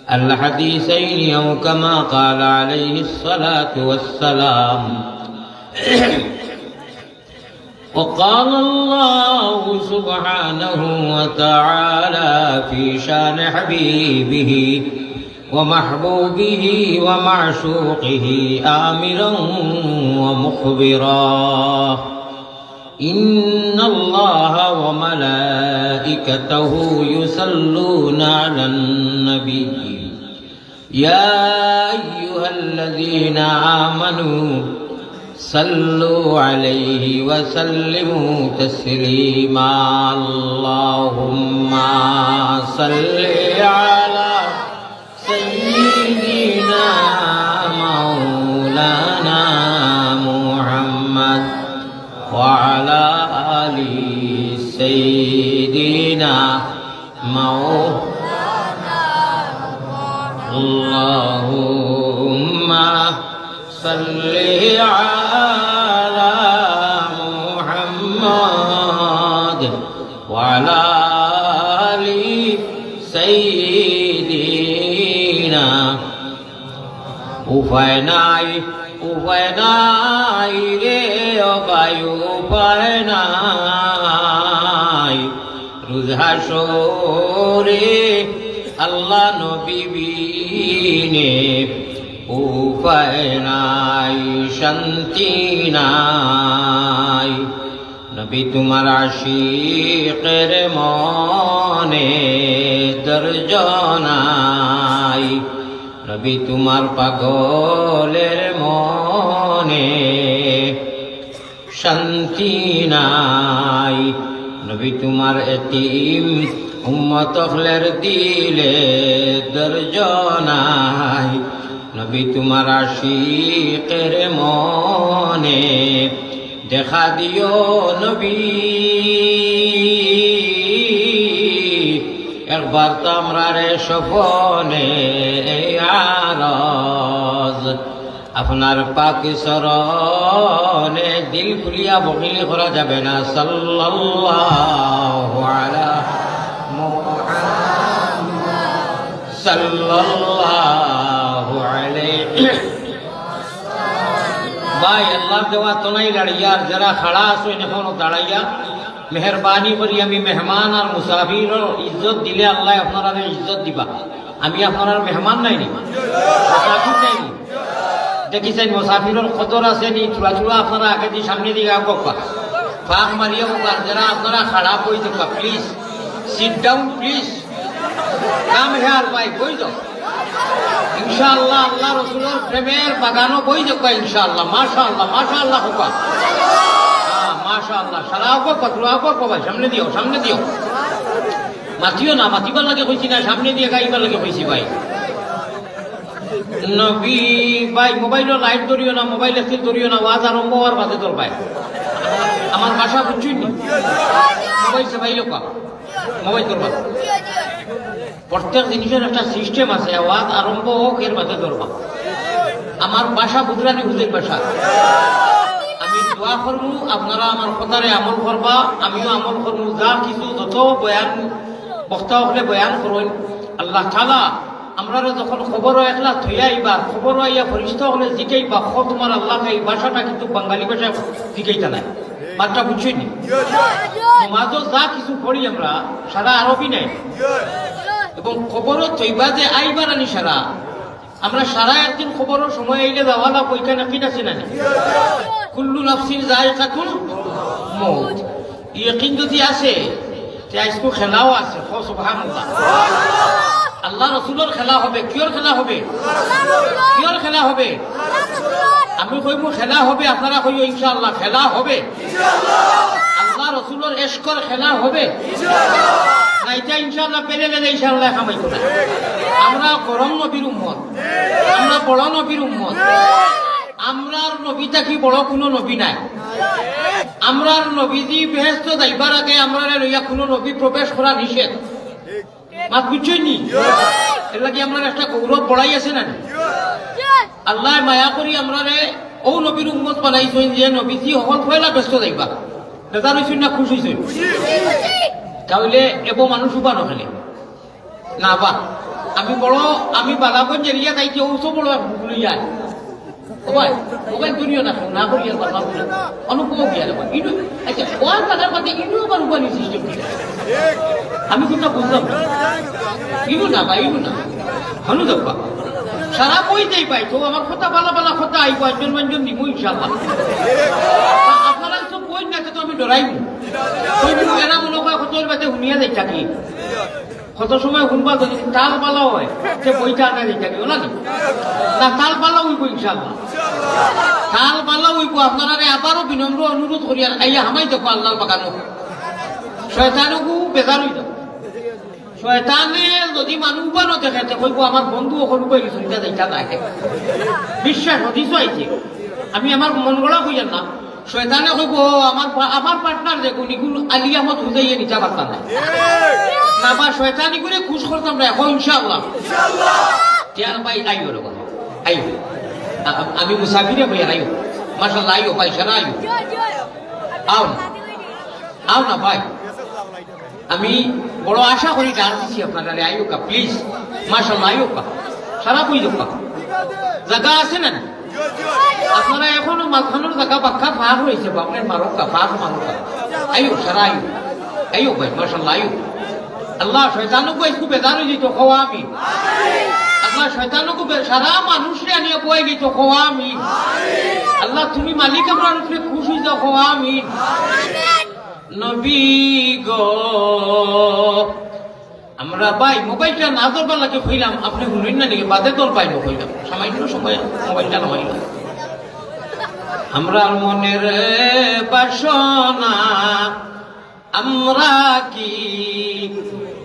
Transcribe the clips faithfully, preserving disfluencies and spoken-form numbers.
الحديثين، أو كما قال عليه الصلاة والسلام. وقال الله سبحانه وتعالى في شان حبيبه ومحبوبه ومعشوقه آمرا ومخبرا: إن الله وملائكته يصلون على النبي، يا أيها الذين آمنوا صلوا عليه وسلموا تسليما. اللهم صل على سيدنا مولانا محمد وعلى آل سيدنا مولانا. اللهم صل على محمد وعلى آل سيدنا. উপায় নাই, উপায় নাই রে, ও ভাই, উপায় নাই। রোজ হাশরে আল্লাহ নবী বিনে উপায় নাই, শান্তি নাই। নবী তুমার আশিকের মনে ধৈর্য নাই, নবী তুমার পাগলের মনে শান্তি নাই। নবী তুমার এতিম উম্মত অকলের দিলে ধৈর্য নাই। নবী তুমার আশিকের মনে দেখা দিও নবী। একবার তো আমরারে স্বপনে এই আরজ আপনার পাক চরণে দিল খুলিয়া বকিলি করা যাবে না। সাল্লাল্লাহু আলা মুহাম্মদ, সাল্লাল্লাহু আলাইহি। ভাই, আল্লাহর দেওয়া তো নাই দাঁড়াইয়া, আর যারা খাড়া আছইন এখনো দাঁড়াইয়া, মেহেরবানি করি আমি মেহমান আর মুসাফিরর ইজ্জত দিলে আল্লায় আপনারারে ইজ্জত দিবা। আমি আপনারার মেহমান নায়নি, মুসাফির নায়নি। দেখিছইন, মুসাফিরর কদর আছে নি, থুড়া থুড়া আপনারা আগেদি সামনেদি আউক্কা। ফাঁক মারিয়া আউক্কা, যারা আপনারা খাড়া বই যাউক্কা, please, sit down, please। Come here, ভাই, বই যাও। ইনশাআল্লাহ, আল্লাহ রসুলর প্রেমের বাগানো বই যাউক্কা, ইনশাআল্লাহ। মাশাআল্লাহ, মাশাআল্লাহ কউক্কা। হ্যাঁ, মাশাআল্লাহ। সারা আউক্কা, থুড়া আউক্কা, ভাই, সামনেদি আও, সামনেদি আও। মাতিও না, মাতিবার লাগি কইছি না, সামনেদি আইবার লাগি কইছি ভাই। নবী, ভাই, মোবাইলো live ধরিও না, মোবাইল একটু ধরিও না, ওয়াজ আরম্ভ অওয়ার বাদে ধরবায়। আমার ভাষা বুঝছইন নি? মোবাইল সবাই লোক, মোবাইল ধরবা। প্রত্যেক জিনিসর একটা system আছে, ওয়াজ আরম্ভ অউক, এর বাদে ধরবা। আমার ভাষা বুঝরানি, হুজুর ভাষা। আমি দোয়া করমু, আপনারা আমার কথারে আমল করবা, আমিও আমল করমু। যা কিছু যত বয়ান বক্তা অকলে বয়ান করইন, আল্লাহ তাআলা আমরারে যখন কবরো একলা থইয়া আইবা, কবরো আইয়া ফিরিস্তা অকলে জিকাইবা, কও তুমার আল্লাহকে এই ভাষাটা কিন্তু বাঙালি ভাষায় জিকাইতা নায়। মাতটা বুঝছইন নি? নমাজো যা কিছু পড়ি আমরা, সারা আরবি নায়। এবং কবরো থইবা যে আইবার আনি সারা, আমরা সারা একদিন কবরর সময় আইলে যাওয়া লাগবো, ইখান ইয়াকিন আছে না নি? কুল্লু নাফসিন যায়িকাতুল মউত। ইয়াকিন যদি আছে, তে আইজকু খেলাও আছে। কও সুবহানাল্লাহ। আল্লাহ রসুলর খেলা হবে। কিয়র খেলা হবে? কিয়র খেলা হবে? আমি কইমু খেলা হবে, আপনারা কইও ইনশাআল্লাহ খেলা হবে। আল্লাহ রসুলর এশকর খেলা হবে। না, ইটা ইনশাআল্লাহ পেলে লেলে ইনশাআল্লাহ কামাই করে। আমরা গরম নবীর উম্মত, আমরা বড় নবীর উম্মত। আমরার নবী থাকি বড় কুনু নবী নাই। আমরার নবীজি বেহেস্তো যাইবার আগে আমরারে লইয়া কুনু নবী প্রবেশ করা নিষেধ। মাত বুঝছইন নি? এর লাগি আমরার একটা গৌরব বড়াই আছে না নি? আল্লায় মায়া করি আমরারে অউ নবীর উম্মত বানাইছইন যে নবীজি হকল পয়লা বেহেস্তো যাইবা। বেজার অইছইন না খুশ অইছইন? তাইলে এবো মানুষ উবা নখানে। না বা, আমি বড়, আমি বালাগঞ্জ এরিয়া যাইতে ঔসব বড় এক বুক লইয়া আই। ও ভাই, ও ভাই, দুনিয়া না, না করিয়া কথা বলে। অনুভব দিয়া রে ভাই। ইনু, আচ্ছা, ওয়ার বাগার মাঝে ইনু আবার উবানি সিস্টেম কি? আমি কোনটা বুঝলাম না। ইনু না ভাই, ইনু না। হনু দেখবা। সারা বই যাই ভাই, তো আমার কথা বালা বালা কথা আইব, আঞ্জন মাঞ্জন দিব ইনশাআল্লাহ। আপনারা তো বই না, তো আমি ডরাইব। ওই এরা মনে হয় কত বাদে হুনিয়া যাই থাকি। কত সময় হুনবা যদি তাল বালা হয়, সে বইটা আনা দিতে হবে, না নি? না, তাল বালা হইব ইনশাআল্লাহ। তাল বালা হইব, আপনারারে আবারও বিনম্র অনুরোধ করি, আর আইয়া হামাই দেখো আল্লাহর বাগানো। শয়তানগু বেজার হইল। শয়তানে যদি মানুষ উবানো দেখে, তে কইব, "আমার বন্ধু অখন উবাই গেছে, এটা যাইতা না।" বিশ্বাস হদিস হইছে। আমি আমার মন গড়া কইয়ার না। শয়তানে কইব, "ও, আমার পা-, আমার পার্টনার দেখুন, ইগুলো আলিয়ামত হুদাইয়া নিতে পারতাম না।" না বা শয়তানি করে খুশ করতাম না, এখন ইনশাআল্লাহ। তে আর ভাই আইও রে ভাই, আইও। আ-, আ-, আমি মুসাফিরে ভাই আইও। মাশাআল্লাহ, আইও ভাই, সারা আইও। আও না, আও না ভাই। আমি বড় আশা করি ডাক দিছি আপনারা, আইও কা, প্লিজ। মাশাআল্লাহ, আইও কা। সারা কই দোকা। জায়গা আছে না? আপনারা এখনো মাঝখানোর জায়গা বাক্কা ফাঁক রয়েছে, বাপরে মারুক্কা, ফাঁক মারুক্কা। আইও, সারা আইও। আইও ভাই, মাশাআল্লাহ, আইও। আল্লাহ, শয়তানও কই একটু বেজার হয়ে যেত, কও আমি। আল্লাহ, শয়তানও কই বে-, সারা মানুষরে আনিয়া বই যেত, কও আমি। আল্লাহ, তুমি মালিক, আমরা উপরে খুশ হয়ে যাও, কও আমি। নবী গো, আমরা ভাই মোবাইলটা না ধরবার লাগে কইলাম, আপনি শুনেন না নাকি? বাদে তোর পাইব কইলাম, সামান্য সময় মোবাইলটা নামাইলাম। আমরার মনের বাসনা, আমরা কি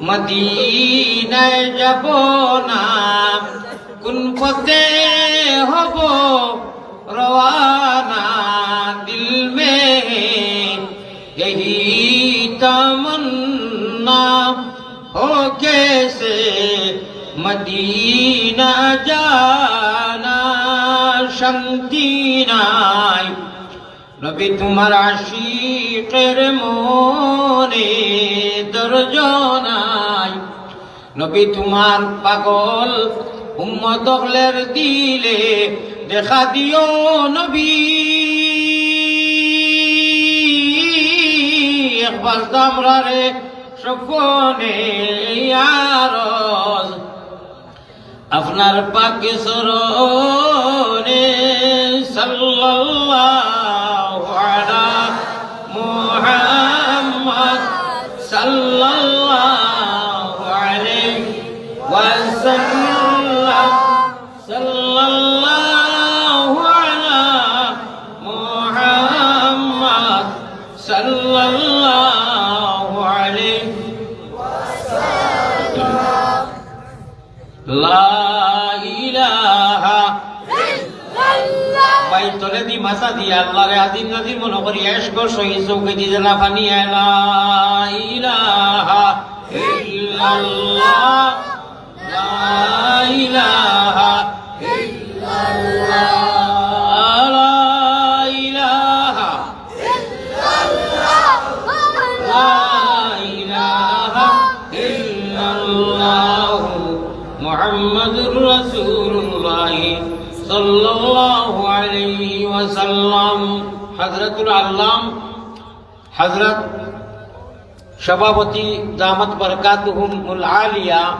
মদিনায় যাব না? কোন পথে হব রওয়ানা? দিল মে यही तमन्ना हो कैसे मदीना जाना। শান্তি নাই নবী তোমার আশিকের মনে, ধৈর্য নাই নবী তোমার পাগল উম্মত অকলের দিলে। দেখা দিও নবী, একবার তো আমরারে স্বপনে আরজ আপনার পাক চরণে। সাল্লাল্লাহু আলা মুহাম্মদ, সাল্লাল্লাহু আলাইহি ওয়াসাল্লাম। সাল্লাল্লাহু আলা মুহাম্মদ, সাল্লাল্লাহু আলাইহি। লা ইলাহা। ভাই, তলে দি মাথা দিয়া আল্লাহরে আজিম নাজিম মনে করি, এশক শহীদ চোখে দি যেন পানি আয়। লা ইলাহা ইল্লাল্লাহ। لا إله إلا الله. لا إله إلا الله. لا إله إلا الله. محمد رسول الله صلى الله عليه وسلم. হযরতুল আল্লাম হযরত সভাপতি দামাত বারাকাতুহুমুল আলিয়া,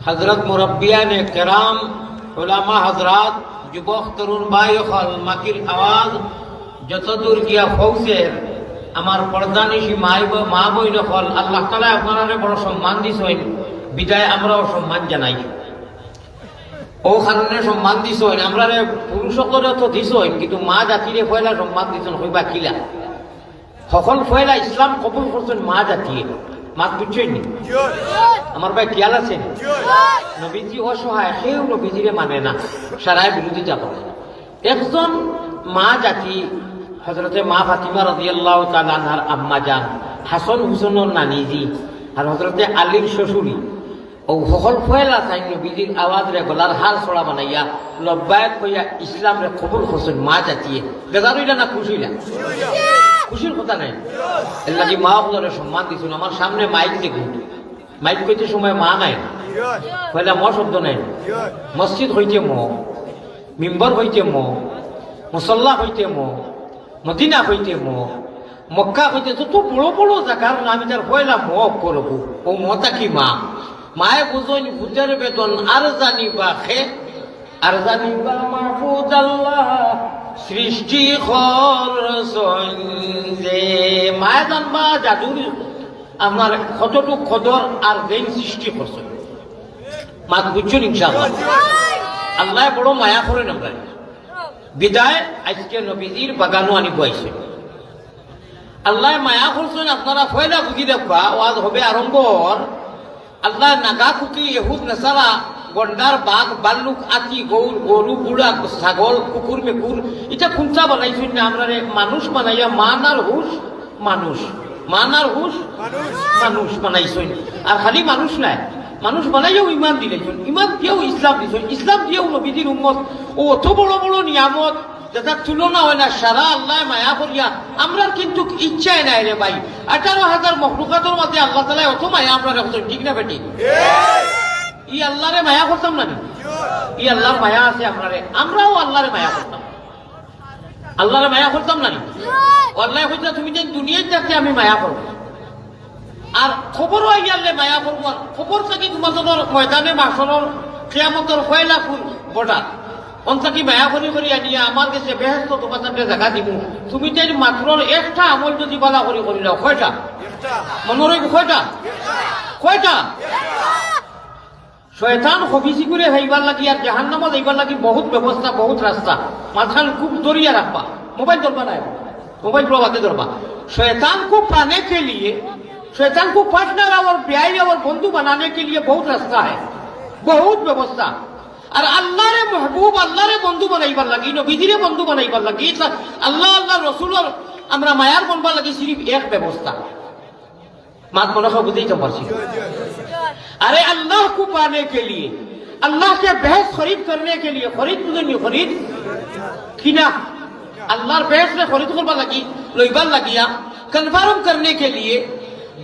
হযরত মুরব্বিয়ানে কেরাম, উলামা হযরত, যুবক তরুণ ভাই অকল, মাইকর আওয়াজ যত দূর গিয়া পৌঁছের, আমার পর্দানিশি মাই ব-, মা বইন অকল, আল্লাহ তাআলায় আপনারারে বড় সম্মান দিছইন, বিদায় আমরাও সম্মান জানাই। ও কারণে সম্মান দিছইন, আমরারে পুরুষ অকলরে তো দিছইন, কিন্তু মা জাতিরে পয়লা সম্মান দিছইন, কইবা কিলা? হকল পয়লা ইসলাম কবুল করছইন মা জাতিয়ে। মাত বুঝছইন নি? আমার ভাই খেয়াল আছে নি? নবীজি অসহায়, কেউ নবীজিরে মানে না, সারায় বিরোধিতা করে। একজন মা জাতি, হযরতে মা ফাতিমা রাদিয়াল্লাহু তাআলা আনহার আম্মা জান, হাসান হুসেনর নানিজি, আর হযরতে আলীর শ্বশুরি, ও হকল পয়লা তাইন নবীজির আওয়াজরে গলার হার ছড়া বানাইয়া লব্বায়ক কইয়া ইসলামরে কবুল করছইন মা জাতিয়ে। বেজার অইলা না খুশ অইলা? খুশির কথা নাই। এর লাগি মা অকলরে সম্মান দিছইন। আমার সামনে মাইক দেখুন, মাইক কইতে সময় মা নাই। পয়লা ম শব্দ নাই। মসজিদ হইতে ম, মিম্বর হইতে ম, মুসল্লা হইতে ম, মদিনা হইতে ম, মক্কা হইতে, যত বড় বড় জাগার নাম, ইতার পয়লা ম অক্ষর অগু। অউ ম থাকি মা। মায়ে বুঝইন ফুতের বেদন আর জানিবা খে, আর জানিবা মাহফুজ আল্লাহ সৃষ্টি করছইন যে। মায়ে জানবা জাদুর আপনার কতটুক কদর আর যেইন সৃষ্টি করছইন। মাত বুঝছইন ইনশাআল্লাহ। আল্লায় বড় মায়া করইন আমরারে। বিদায় আইজকে নবীজির বাগানো আনি বওয়াইছইন। আল্লায় মায়া করছইন, আপনারা পয়লা বুঝি দেখবা, ওয়াজ হবে আরম্ভ অর। আল্লায় নাগা কুকি, এহুদ নাসারা, গন্ডার, বাঘ, বাল্লুক, আতি, গৌর, গরু, বুড়া, ছাগল, কুকুর, মেকুর, ইতা কুনটা বানাইছইন না আমরারে মানুষ বানাইয়া, মান আর হুশ মানুষ, মান আর হুশ মানুষ বানাইছইন। আর খালি মানুষ নায়, মানুষ বানাইয়াউ ইমান দিলাইছইন, ইমান দিয়াউ ইসলাম দিছইন, ইসলাম দিয়াউ নবীজির উম্মত, অউ অত বড় বড় নিয়ামত, যেটার তুলনা অয় না। সারা আল্লায় মায়া করিয়া, আমরার কিন্তুক ইচ্ছায় নায় রে ভাই। আঠারো হাজার মখলুকাতর মাঝে আল্লাহ তাআলায় অত মায়া আমরারে করছইন, ঠিক না বেঠিক? ই আল্লারে মায়া করতাম না নি? ই আল্লার মায়া আছে আমরারে, আমরাও আল্লারে মায়া করতাম। আল্লারে মায়া করতাম না নি? অউ আল্লায় কইতা, তুমি যেইন দুনিয়াত থাকতে আমি মায়া করমু। আর কবরো আইয়ারলে মায়া করমু, আর কবর থাকি তুমার জন্য ময়দানে মাহশরর কিয়ামতর পয়লা ফুল বড়া। অন থাকি মায়া করি করি আনিয়া আমার গেছে বেহেস্তো তুমার সামনে জাগা দিমু। তুমি তাইন মাত্রর একটা আমল যদি বালা করি করিলাও, কয়টা? মনো রইবো কয়টা? কয়টা? শয়তান খবিসি করে যাইবার লাগি আর জাহান্নামো যাইবার লাগি বহুত ব্যবস্থা, বহুত রাস্তা। মাথাখান খুব ধরিয়া রাখবা, মোবাইল ধরবা নায়, মোবাইল পুরা বাদে ধরবা। शैतान को पाने के लिए, शैतान को पार्टनर और भाई और बंधु बनाने के लिए बहुत रास्ता है, बहुत ব্যবস্থা। আর আল্লারে মাহবুব, আল্লারে বন্ধু বানাইবার লাগি, নবীজিরে বন্ধু বানাইবার লাগি, তা আল্লাহ, আল্লার রসুলর আমরা মায়ার বনবার লাগি সিরিফ এক ব্যবস্থা। মাত মনে হয় বুঝাইতাম পারছি। अरे अल्लाह को पाने के लिए, अल्लाह से बहस खरीद करने के लिए, খরিদ বুঝইন নি, খরিদ কিনা, আল্লার বেহেশতরে খরিদ করবার লাগি, লইবার লাগিয়া, कन्फर्म करने के लिए,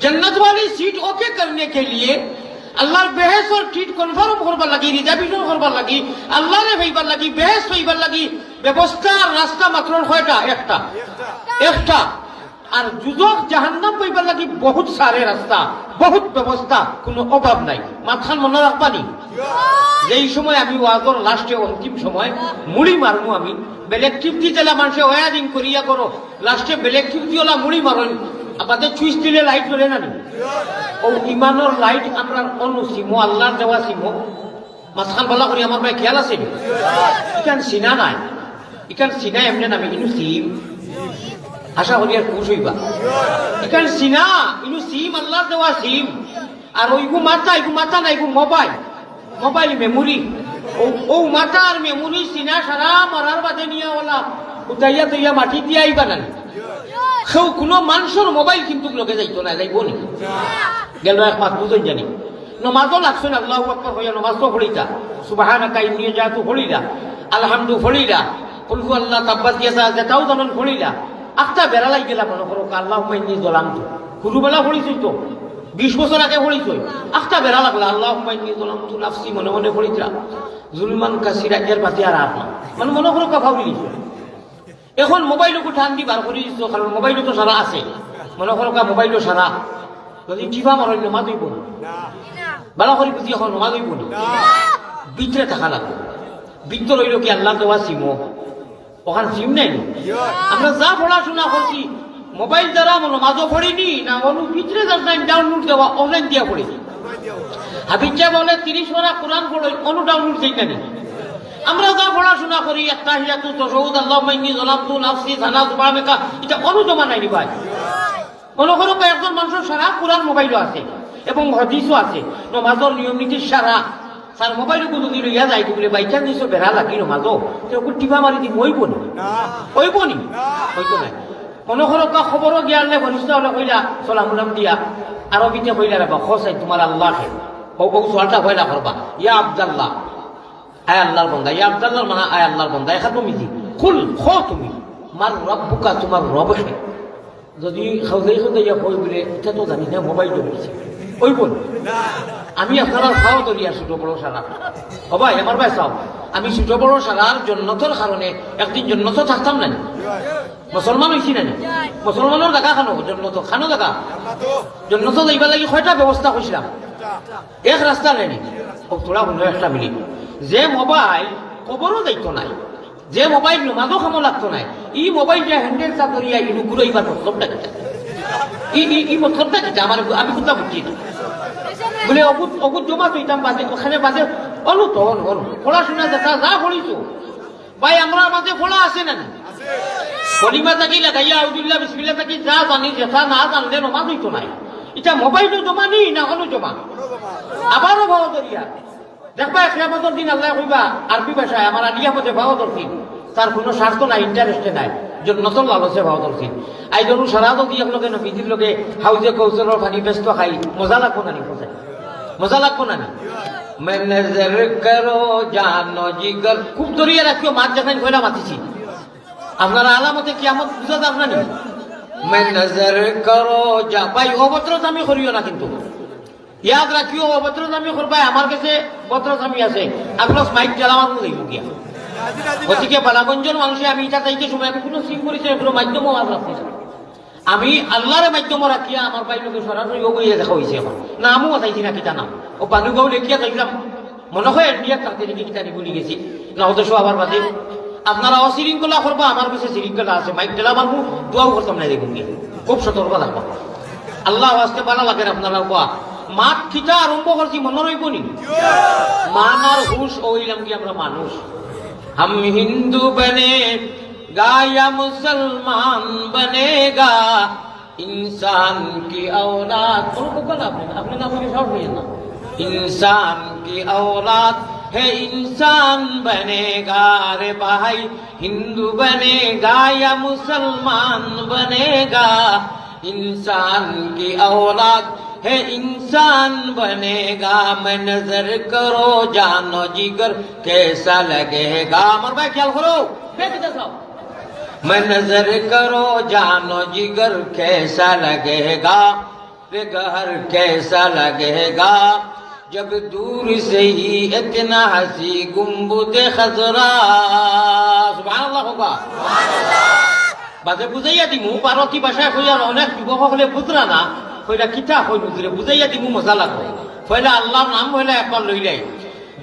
जन्नत वाली सीट ओके करने के लिए, আল্লার বেহেশতর সিট কনফার্ম করবার লাগি, রিজার্ভেশন করবার লাগি, আল্লারে পাইবার লাগি, বেহেশত পাইবার লাগি ব্যবস্থা আর রাস্তা মাত্র কয়টা? একটা, একটা। আর দুজখ জাহান্নাম পাইবার লাগি বহুত সারে রাস্তা, বহুত ব্যবস্থা, কুনু অভাব নাই। মাতখান মনো রাখবা নি? যেই সময় আমি ওয়াজর লাস্টে অন্তিম সময় মুড়ি মারমু আমি, ব্ল্যাক টিপ দি যেলা মানষে ওয়ারিং করিয়া করো, লাস্টে ব্ল্যাক টিপ দি ওলা মুড়ি মারইন, আবার সুইচ দিলে লাইট জ্বলে না নি? অউ ইমানর লাইট আমরার অনু সিমো, আল্লার দেওয়া সিমো। মাতখান বালা করি আমার ভাই খেয়াল আছে নি? ইখান সিনা নায়, ইখান সিনা এমনে নামে, ইনু সিম। আশা করি আর খুশ অইবা। ইখান সিনা, ইনু সিম, আল্লার দেওয়া সিম। আর অইগু মাথা, ইগু মাথা না, ইগু মোবাইল, মোবাইল মেমোরি। অউ, অউ মাথা আর মেমোরি সিনা সারা মারার বাদে নিয়া ওলা উঠাইয়া থইয়া মাটি দিয়া আইবা না নি? কেউ কুনু মানষর মোবাইল কিন্তুক লগে যাইতো না, যাইবো নি? গেল এক মাত বুঝইন জানি। নমাজও লাগছইন, আল্লাহু আকবার কইয়া নমাজ তো পড়িতা, সুবহানাকা ইন্নী ওয়াজজাহতু পড়িলা, আলহামদু পড়িলা, কুল হু আল্লাহ, তাব্বাত ইয়াদা, যেটাও জানইন পড়িলা, আখতা বেড়া লাগি গেলা মনো করো, আল্লাহুম্মা ইন্নী যালামতু, হুরুবেলা পড়িছইন তো, বিশ বছর আগে পড়িছইন, আখতা বেড়া লাগলা, আল্লাহুম্মা ইন্নী যালামতু নাফসি মনে মনে পড়িতরা, জুলমান কাসীরা, এর বাদে আর, আর না। মানে মনো করো কা ফাউরি। এখন মোবাইলকু টান দি বার করি দিছো, কারণ মোবাইলো তো সারা আছে। মনো করো কা মোবাইলো সারা। যদি টিপা মারো, নমাজ অইবো না। বালা করি বুঝি, এখন নমাজ অইবো না। ভিতরে থাকা লাগবো। ভিতর অইলো কি আল্লার দেওয়া সিমো। অখান সিম নাই নি? আমরা যা পড়াশুনা করছি, মোবাইল দ্বারা নমাজও পড়ি নি, না অনু ভিতরে যার টাইম ডাউনলোড দেওয়া, অনলাইন দিয়া পড়ি নি। হাফিজ সাহেব বলে তিরিশ পারা কোরআন পড়ইন, অনু ডাউনলোড দেইন না নি? আমরা যা পড়াশুনা করি, আত্তাহিয়াতু, তাশাহুদ, আল্লাহুম্মা ইন্নী যালামতু নাফসি, সানা, সুবহানাকা, ইতা অনু জমা নাই নি ভাই। মনো করো, একজন মানষর সারা কোরআন মোবাইলো আছে এবং হাদিসও আছে, নমাজর নিয়ম নীতি সারা, তার মোবাইলকু যদি লইয়া যাই, বুলে, "ভাইখান দিছো বেড়া লাগি নমাজও, তে অকু টিপা মারি দিমু, অইবো নি? অইবো নি?" অইতো নায়। মনো করো, কা খবরও গিয়ারলে ফরিস্তা অকলে কইলা, সালাম উলাম দিয়া, আরবিতে কইলা, "রে বা, কও চাই তুমার আল্লাহ কে?" অউ, অউ সওয়ালটা কইলা করবা, "ইয়া আব্দাল্লাহ।" আয় আল্লার বন্দা, ইয়া আব্দাল্লার মানা, আয় আল্লার বন্দা, এখান তো মিজি। কুল, কও তুমি, মান রাব্বুকা, তুমার রব কে? যদি খাউজাই খাউজাই ইয়া কই বুলে, ইটা তো জানি না, মোবাইল তো বুঝছি। অইবো নি? আমি আপনারার পাও ধরিয়া ছোট বড় সারা। ও ভাই, আমার ভাই চাও, আমি ছোট বড় সারার জন্নতর কারণে একদিন জন্নতো থাকতাম না নি? মুসলমান অইছি না নি? মুসলমানর জাগা খানো, জন্নতো খানো জাগা। জন্নতো যাইবার লাগি কয়টা ব্যবস্থা করছিলাম? এক রাস্তা নাই নি? ও তোরা মনে হয় একটা মিনিট। যে মোবাইল কবরও যাইতো নাই, যে মোবাইল নমাজও কামো লাগতো নাই, ই মোবাইলটা হ্যান্ডেলটা ধরিয়া ইনু ঘুরাইবার মতলবটা কিতা? ই, ই, ই মতলবটা কিতা? আমার, আমি কথা বুঝছি না। বলে, অগুত, অগুত জমা থইতাম বাদে, ওখানে বাদে, অলো তো, অলো, অলো। পড়াশোনা যেটা, যা পড়িছো। ভাই, আমরার মাঝে পড়া আছে না নি? কলিমা থাকি লাগাইয়া, আউজুবিল্লাহ, বিসমিল্লাহ থাকি যা জানি, যেটা না জানলে নমাজ অইতো নাই। ইটা মোবাইলও জমা নি, না অনো জমা? আবারও ভাও ধরিয়া। দেখবা, কিয়ামতর দিন আল্লায় কইবা, আরবি ভাষায়, আমার আলিয়া মতে পাও দরছি, তার কুনু স্বার্থ নাই, interest-এ নাই, জন্নতর লালচে পাও দরছি। আইজ অনো সারা যদি একলগে নবীজির লগে হাউজে কৌসরর পানি বেস্ত খাই, মজা লাগবো না নি? মজা লাগবো না নি? মে নজর করো জানো জিগর, খুব ধরিয়া রাখিও, মাত যেখান কইলা মাতিছি। আপনারা আলামতে কিয়ামত বুঝা যার না নি? মে নজর করো যা, ভাই, অভদ্রতামি করিও না কিন্তু। ইয়াদ রাখিও, অভদ্রতামি করবায়, আমার গেছে ভদ্রতামি আছে। আপনার মাইক জ্বালাবার মধ্যে গিয়া। গতিকে বালাগঞ্জর মানুষে আমি ইটা চাইতে সময় আমি কুনু সিম পরিচয়, কুনু মাধ্যমও আর রাখছি না। আমি আল্লাহরে মাধ্যমও রাখিয়া আমার ভাই লগে সরাসরি ও বইয়া দেখা অইছে আমার। নামও চাইছি না, কিতা নাম? ও বানুগাঁও লেখিয়া চাইলাম। মনে হয় ইন্ডিয়ার তাতে নাকি কিতা নি ভুলি গেছি। না অত সব আবার বাদে। আপনারা অশৃঙ্খলা করবা, আমার কাছে শৃঙ্খলা আছে। মাইক জ্বালাবার মুখ দোয়াও করতাম না, দেখুন গিয়া। খুব সতর্ক থাকবা। আল্লাহ আস্তে বালা লাগের আপনারা কোয়া। মাত কিতা আরম্ভ করছি মনে রইব নি? মান আর হুশ অইলাম কি আমরা মানুষ। হাম হিন্দু বনেগা ইয়া মুসলমান বনেগা, ইনসান কি ঔলাদ। কোন কোন আপনি, আপনি না বলে সব হইয়েন না। ইনসান কি ঔলাদ হে ইনসান বনেগা রে ভাই, হিন্দু বনেগা ইয়া মুসলমান বনেগা, ইনসান কি ঔলাদ হে ইনসান বনেগা। মে নজর করো জানো জিগর কেসা লাগেগা। আমার ভাই খেয়াল করো, বেঁচে যাও। মে নজর করো জানো জিগর কেসা লাগেগা, রে গহর কেসা লাগেগা, জব দূর সে হি ইতনা হাসি গুম্বুদে খজরা। সুবহানাল্লাহ কবা। বাদে বুঝাইয়া দিমু, ভারতি ভাষায় কইয়ার অনেক যুবক অকলে বুঝরা না, কইরা কিতা কই বুঝরে, বুঝাইয়া দিমু, মজা লাগবো। পয়লা আল্লাহর নাম পয়লা একবার লইলাই।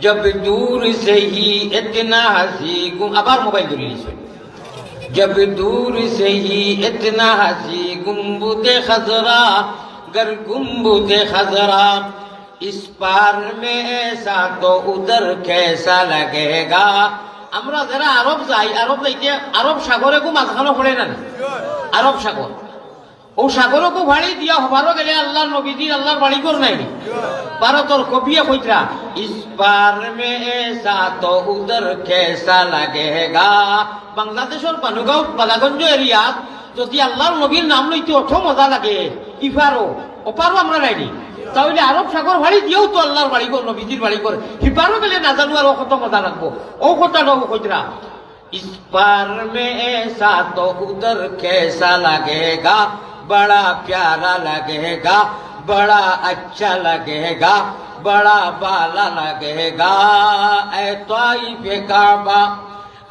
জব দূর সে হি ইতনা হাসি গুম, আবার মোবাইল ধরি নিছে। জব দূর সে হি ইতনা হাসি গুম্বুদে খজরা, গর গুম্বুদে খজরা ইস পার মে এসা তো উধর কেসা লাগেগা। আমরা যারা আরব যাই, আরব যাইতে আরব সাগরে গু মাঝখানো পড়ে না নি? আরব সাগর। ও সাগরকু ফাড়ি দিয়া হবারও গেলে আল্লাহর নবীজির আল্লাহর বাড়িঘর নাই নি? ভারতর কবিয়ে কইতরা, ইস পার মে এসা তো উধর কেসা লাগেগা। বাংলাদেশর বানুগাঁও, বালাগঞ্জ এরিয়াত যদি আল্লাহর নবীর নাম লইতে অত মজা লাগে, ইপারও, ওপারও আমরা নাই নি? তাহলে আরব সাগর ফাড়ি দিয়েও তো আল্লাহর বাড়িঘর, নবীজির বাড়িঘর, হিপারও গেলে না জানো আর ও কত মজা লাগবো। ও কথাটাও কইতরা। اس پار میں ایسا تو ادھر کیسا لگے گا، بڑا پیارا لگے گا، بڑا اچھا لگے گا، بڑا بالا لگے گا۔ اے طائف کعبہ،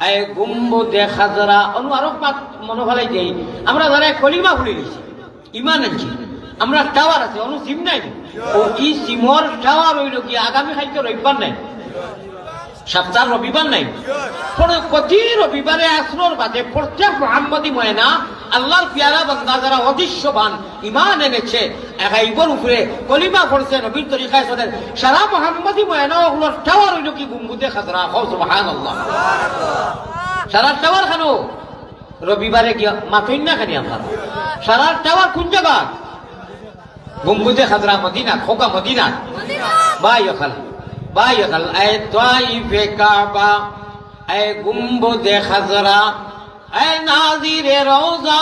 اے گنبد خضرا، অনো আরো পাক মনো ফালাই দেই, আমরা যারা কলিমা পড়ি গেছি, ইমান আনছি, আমরা টাওয়ার আছে, অনো সিম নাই। ও ই সিমর টাওয়ার অইল কি আগামী কালকে রবিবার নাই, সপ্তাহ রবিবার নাই। পরে প্রতি রবিবারে আসরর বাদে প্রত্যেক মোহাম্মদী ময়না আল্লাহর পিয়ারা বান্দা যারা অদৃশ্যবান ইমান এনেছে, গাইবর উপরে কলিমা পড়ছে, নবীর তরিকায় চলের, সারা মোহাম্মদী ময়না অকলর টাওয়ার অইল কি গুম্বুদে খাজরা। কও সুবহানাল্লাহ। সারা টাওয়ার খানো রবিবারে গিয়া মাতইন না খানি আপনারা। সারা টাওয়ার কোন জায়গা? গুম্বুদে খাজরা মদিনা, খোকা মদিনা। ভাই অকল, ভাই অকল, اے طائف کعبہ، اے گنبد خضرا، اے ناظر روضہ،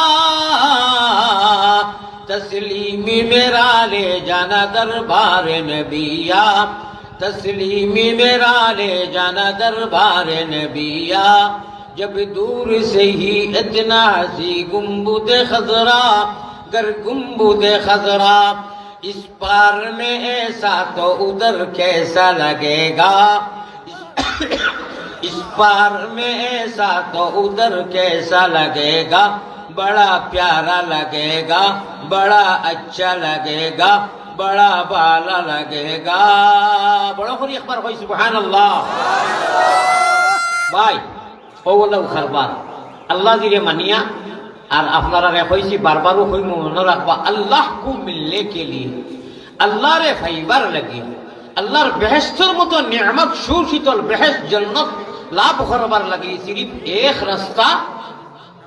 تسلیم میرا لے جانا دربار نبیا، تسلیم میرا لے جانا دربار نبیا۔ جب دور سے ہی اتنا ہنسی گنبد خضرا، گر گنبد خضرا، इस पार में ऐसा तो उधर कैसा लगेगा। इस पार में ऐसा तो उधर कैसा लगेगा। बड़ा प्यारा लगेगा, बड़ा अच्छा लगेगा, बड़ा बाला लगेगा। বড় করি একবার কই সুবহানাল্লাহ। ভাই, ও আল্লাহ কারবার, আল্লাহ দিলে মানিয়া, আর আপনারারে কইছি বারবারও কইমু, মনো রাখবা, আল্লাহ কো মিলনে কে লিয়ে, আল্লাহরে পাইবার লাগি, আল্লাহর বেহেশতর মতো নিয়ামত, সুশীতল বেহেশত জন্নত লাভ করবার লাগি সিরিফ এক রাস্তা,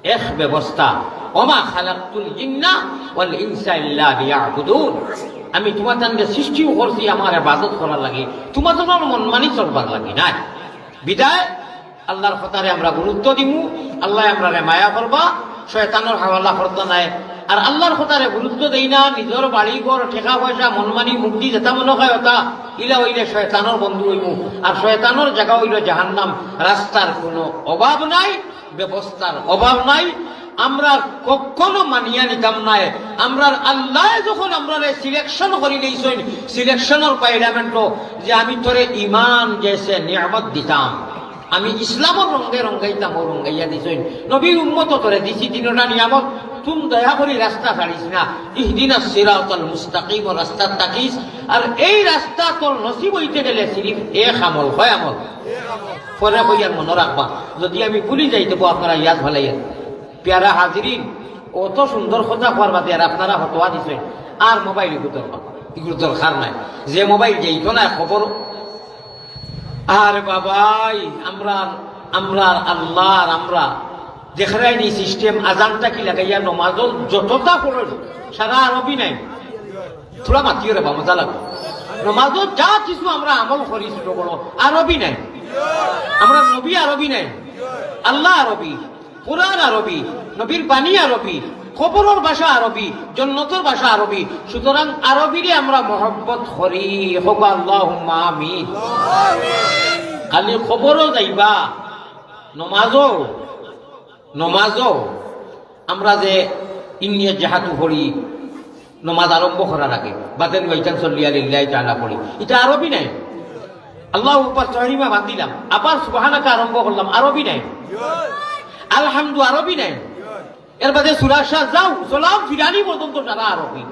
এক ব্যবস্থা। ওমা খালাকতুল জিন্না ওয়াল ইনসা ইল্লা লিয়াবুদুন। আমি তোমাতানরে সৃষ্টিও করছি আমার ইবাদত করার লাগি, তোমাতানর মনমানি চলবার লাগি নায়। বিদায় আল্লাহর কথারে আমরা গুরুত্ব দিমু, আল্লায় আমরারে মায়া করবা, শয়তানর হাওলা করতা নায়। আর আল্লাহর কথারে গুরুত্ব দেই না, নিজর বাড়ি ঘর, টেকা পয়সা, মনমানি, মুক্তি, যেতা মনো কয় অতা, ইলা অইলে শয়তানর বন্ধু অইমু। আর শয়তানর জাগা অইলো জাহান্নাম। রাস্তার কুনু অভাব নাই, ব্যবস্থার অভাব নাই। আমরা কখনো মানিয়া নিতাম নায়। আমরার আল্লায় যখন আমরারে সিলেকশন করি লইছইন, সিলেকশনর পার্লামেন্টো, যে আমি তোরে ইমান জেসে নিয়ামত দিতাম, আমি ইসলামর রঙে রঙাইতাম, ও রঙাইয়া দিছইন। নবীর উম্মত তোরে দিছি তিনটা নিয়ামত, তুই দয়া করি রাস্তা ছাড়িস না। ইহদিনাস সিরাতাল মুস্তাকিম, ও রাস্তাত থাকিস। আর এই রাস্তা তোর নসিব অইতে গেলে সিরিফ এক আমল, কয় আমল? পরে কইয়ার মনো রাখবা, যদি আমি ভুলি যাই, তবু আপনারা ইয়াদ ফালাইয়েন। পেয়ারা হাজিরিন, অত সুন্দর কথা কওয়ার বাদে আর আপনারা ফতোয়া দিছইন, আর মোবাইল ইগু দরকার, ইগুর দরকার নাই। যে মোবাইল যাইতো না খবর, আর বাবাই, আমরা, আমরা আল্লাহ, আর আমরা দেখরায়নি সিস্টেম, আজান থাকি লাগাইয়া নমাজও যতটা পড়ইন, সারা আরবি নায়। থুড়া মাতিও রে বা, মজা লাগবো। নমাজও যা কিছু আমরা আমল করি ছোট বড়, আরবি নায়। আমরার নবী আরবি নায়, আল্লাহ আরবি, কোরআন আরবি, নবীর বাণী আরবি, কবরর ভাষা আরবি, জন্নতর ভাষা আরবি। সুতরাং আরবিরে আমরা মহব্বত করি। কউক্কা আল্লাহুম্মা আমিন। খালি কবরও যাইবা, নমাজও, নমাজও আমরা যে ইন্নিয়া জাহাতু পড়ি, নমাজ আরম্ভ করার আগে, বাদেন ওয়াইতান সল্লিয়া লিল্লাহি তাআলা পড়ি, ইটা আরবি নায়। আল্লাহু আকবার, তহরিমা বান্ধিলাম, আবার সুবহানাকা আরম্ভ করলাম, আরবি নায়। আলহামদু আরবি নায়। এর বাদে সূরা শাহ যাও, সালাম ফিরানি পর্যন্ত সারা আরবি।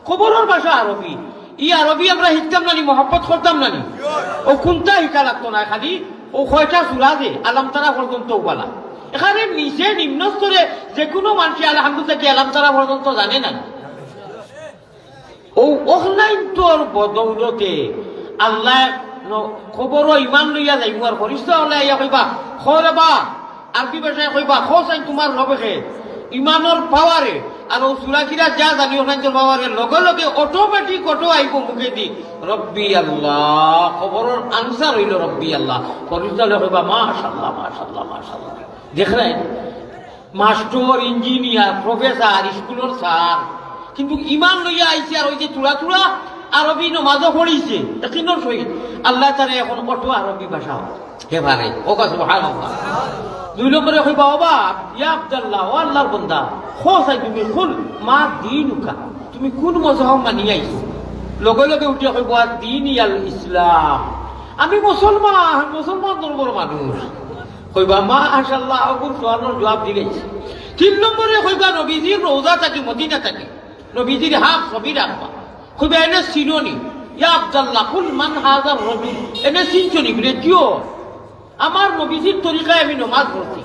কবরর ভাষা আরবি। ই আরবি আমরা শিখতাম না নি, মহব্বত করতাম না নি? ও কুনটা শিখা লাগতো না, খালি ও কয়টা সূরা যে আলাম তারা পর্যন্ত ওবালা। এখানে নিচে নিম্ন স্তরে যে কুনু মানষে আলহামদু থাকি আলাম তারা পর্যন্ত জানে না। ও অখলাইন্তর বদৌলতে আল্লায় ন-, কবরো ইমান লইয়া যাইমু, আর ফিরিস্তা অকলে আইয়া কইবা, "কও রে বা", আরবি ভাষায় কইবা, "কও চাইন তুমার রব কে?" ইমানর পাওয়ারে, আর ও সূরা কিরাত যা জানি অখলাইন্তর পাওয়ারে, লগে লগে অটোমেটিক অটো আইবো মুখেদি, "রব্বি আল্লাহ।" কবরর আনসার অইলো রব্বি আল্লাহ। ফিরিস্তা অকলে কইবা, "মাশাআল্লাহ, মাশাআল্লাহ, মাশাআল্লাহ।" দেখরায়? মাস্টর, ইঞ্জিনিয়ার, প্রফেসর, স্কুলর স্যার, কিন্তু ইমান লইয়া আইছে, আর ওই যে থুড়া থুড়া আরবি নমাজও পড়িছে, একিনর সহিত আল্লায় তারে এখন অটো আরবি ভাষা হে পারে। কউক্কা সুবহানাল্লাহ। দুই নম্বরে কইবা, "ও বা, ইয়া আব্দুল্লাহ, ও আল্লাহর বন্দা, কও চাই তুমি কুল মা দীনুকা, তুমি কুন মজহব মানি আইছো?" লগে লগে উঠিয়া কইবো, "আদ্দীনি আল ইসলাম, আমি মুসলমান, মুসলমান ধর্মর মানুষ।" কইবা, "মাশাআল্লাহ, অগুর সওয়ালর জুয়াব দিলাইছে।" তিন নম্বরে কইবা, "নবীজির রওজা থাকি, মদিনা থাকি, নবীজির হাক ছবি রাখবা।" কইবা, "এনে চিনো নি?" "ইয়া আব্দুল্লাহ, কুল মান হাযার রাজুল, এনে চিনছো নি?" বলে, "কিও, আমার নবীজির তরিকায় আমি নমাজ পড়ছি,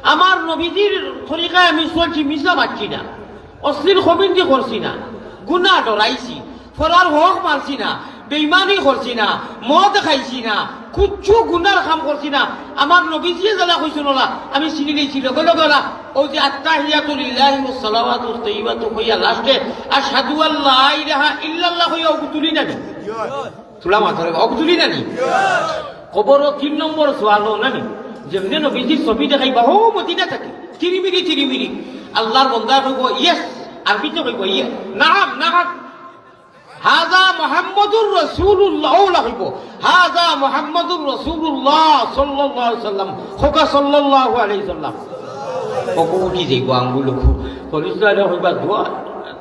আমার নবীজির তরিকায় আমি চলছি, মিছা মাতছি না, অশ্লীল কমেন্টি করছি না, গুনা ডরাইছি, পরার হক মারছি না, বেইমানি করছি না, মদ খাইছি না, কুচ্ছু গুনার কাম করছি না। আমার নবীজিয়ে যেলা কইছইন অলা আমি চিনিলাইছি।" লগে লগে অলা, ও যে আত্তাহিয়াতু লিল্লাহি ওয়াস সালাওয়াতুত তাইয়্যিবাতু কইয়া লাস্টে আশহাদু আল্লা ইলাহা ইল্লাল্লাহ কইয়া অগু তুলি না নি? থুড়া মাতরে, অগু তুলি না নি? কবরো তিন নম্বর সওয়ালও না নি? যেমনে নবীজির ছবি দেখাইবা, হউ মদিনা থাকি, তিরিমিরি, তিরিমিরি। আল্লাহর বন্দায় কইবো, "ইয়েস।" আরবিতে কইবো, "ইয়ে।" "নাম, নাম।" "হাজা মুহাম্মাদুর রাসূলুল্লাহ।" অলা কইবো, "হাজা মুহাম্মাদুর রাসূলুল্লাহ সাল্লাল্লাহু আলাইহি সাল্লাম।" কউক্কা সাল্লাল্লাহু আলাইহি সাল্লাম। অগু উঠি যাইবো আঙ্গুল অগু। ফিরিস্তা অকলে কইবা, "দোয়া।"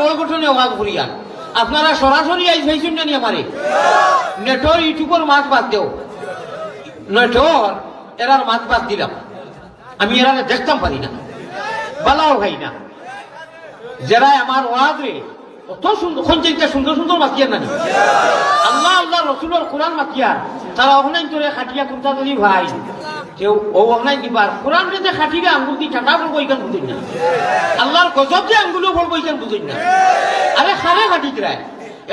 বড় ঘটনে ওয়াজ করিয়ার। আপনারা সরাসরি আইজ পাইছইন না নি আমারে? নেটর ইউটিউবর মাত বাদ দেও, নেটর এরার মাত বাদ দিলাম। আমি এরারে দেখতাম পারি না, বালাও খাই না। যেরায় আমার ওয়াজরে অত সুন্দর, কোন চিন্তা সুন্দর সুন্দর মাতিয়ার নানি, আল্লাহ, আল্লাহ রসুলর কোরআন মাতিয়ার, তারা অখনাইন তোরে খাটিয়া কুন্তা যদি ভাই, কেউ ও অখনাইন দিবার, কোরআন যদি খাটিলে আঙ্গুল দি টাটা পড়বো, ইখান বুঝইন না। আল্লাহর গজব যে আঙ্গুলও পড়বো, ইখান বুঝইন না। আরে খারে খাটিত রায়,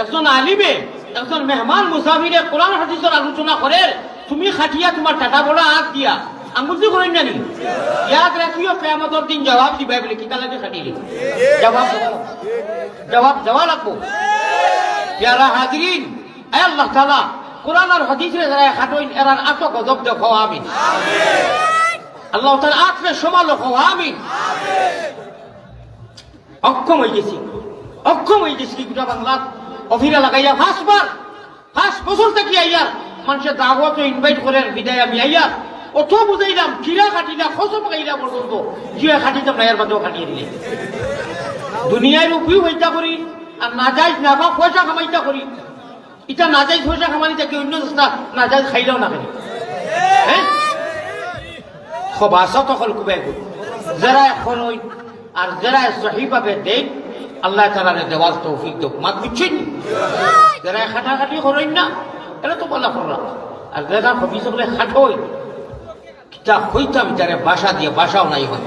একজন আলিমে, একজন মেহমান মুসাফিরে কোরআন হাদিসর আলোচনা করের, তুমি খাটিয়া তুমার টাটা বড়া আত দিয়া আঙ্গুল দি করইন না নি? ইয়াদ রাখিও, কিয়ামতর দিন জবাব দিবায় বলে, কিতা লাগি খাটিলে? জবাব দেওয়া লাগবো। জবাব দেওয়া লাগবো। পেয়ারা হাজিরিন, আয় আল্লাহ তাআলা, কোরআন আর হাদিসরে যেরায় খাটইন, এরার আতো গজব দেও, কও আমিন। আল্লাহ তাআলা আতরে সমালো, কও আমিন। অক্ষম অইগেছি, অক্ষম অইগেছি, গুটা বাংলাত অফিরা লাগাইয়া পাঁচবার, পাঁচ বছর থাকি আইয়ার, মানষে দাওয়াতো invite করের, বিদায় আমি আইয়ার, অত বুঝাইলাম, কিরা খাটিলা, কসম খাইলা পর্যন্ত, যে খাটিতাম না, এর বাদেও খাটিয়ে দিলে। দুনিয়ার উপরেও হইতা করি, আর নাজাইজ নাফা পয়সা কামাইতা করি, ইটা নাজাইজ পয়সা কামানি থাকি অন্য চেষ্টা নাজাইজ খাইলেও না খাই। হ্যাঁ? খবাসত অকল কুবাই গো। যেরায় করইন আর যেরায় সহিভাবে দেইন, আল্লাহ তাআলারে দেওয়ার তৌফিক দেউক। মাত বুঝছইন? যারা কাটাকাটি করইন না, এরা তো বালা কররা। আর যারা হবিজ অকলে কাটইন, কিতা কইতাম ইতারে ভাষা দিয়া, ভাষাও নাই আমার।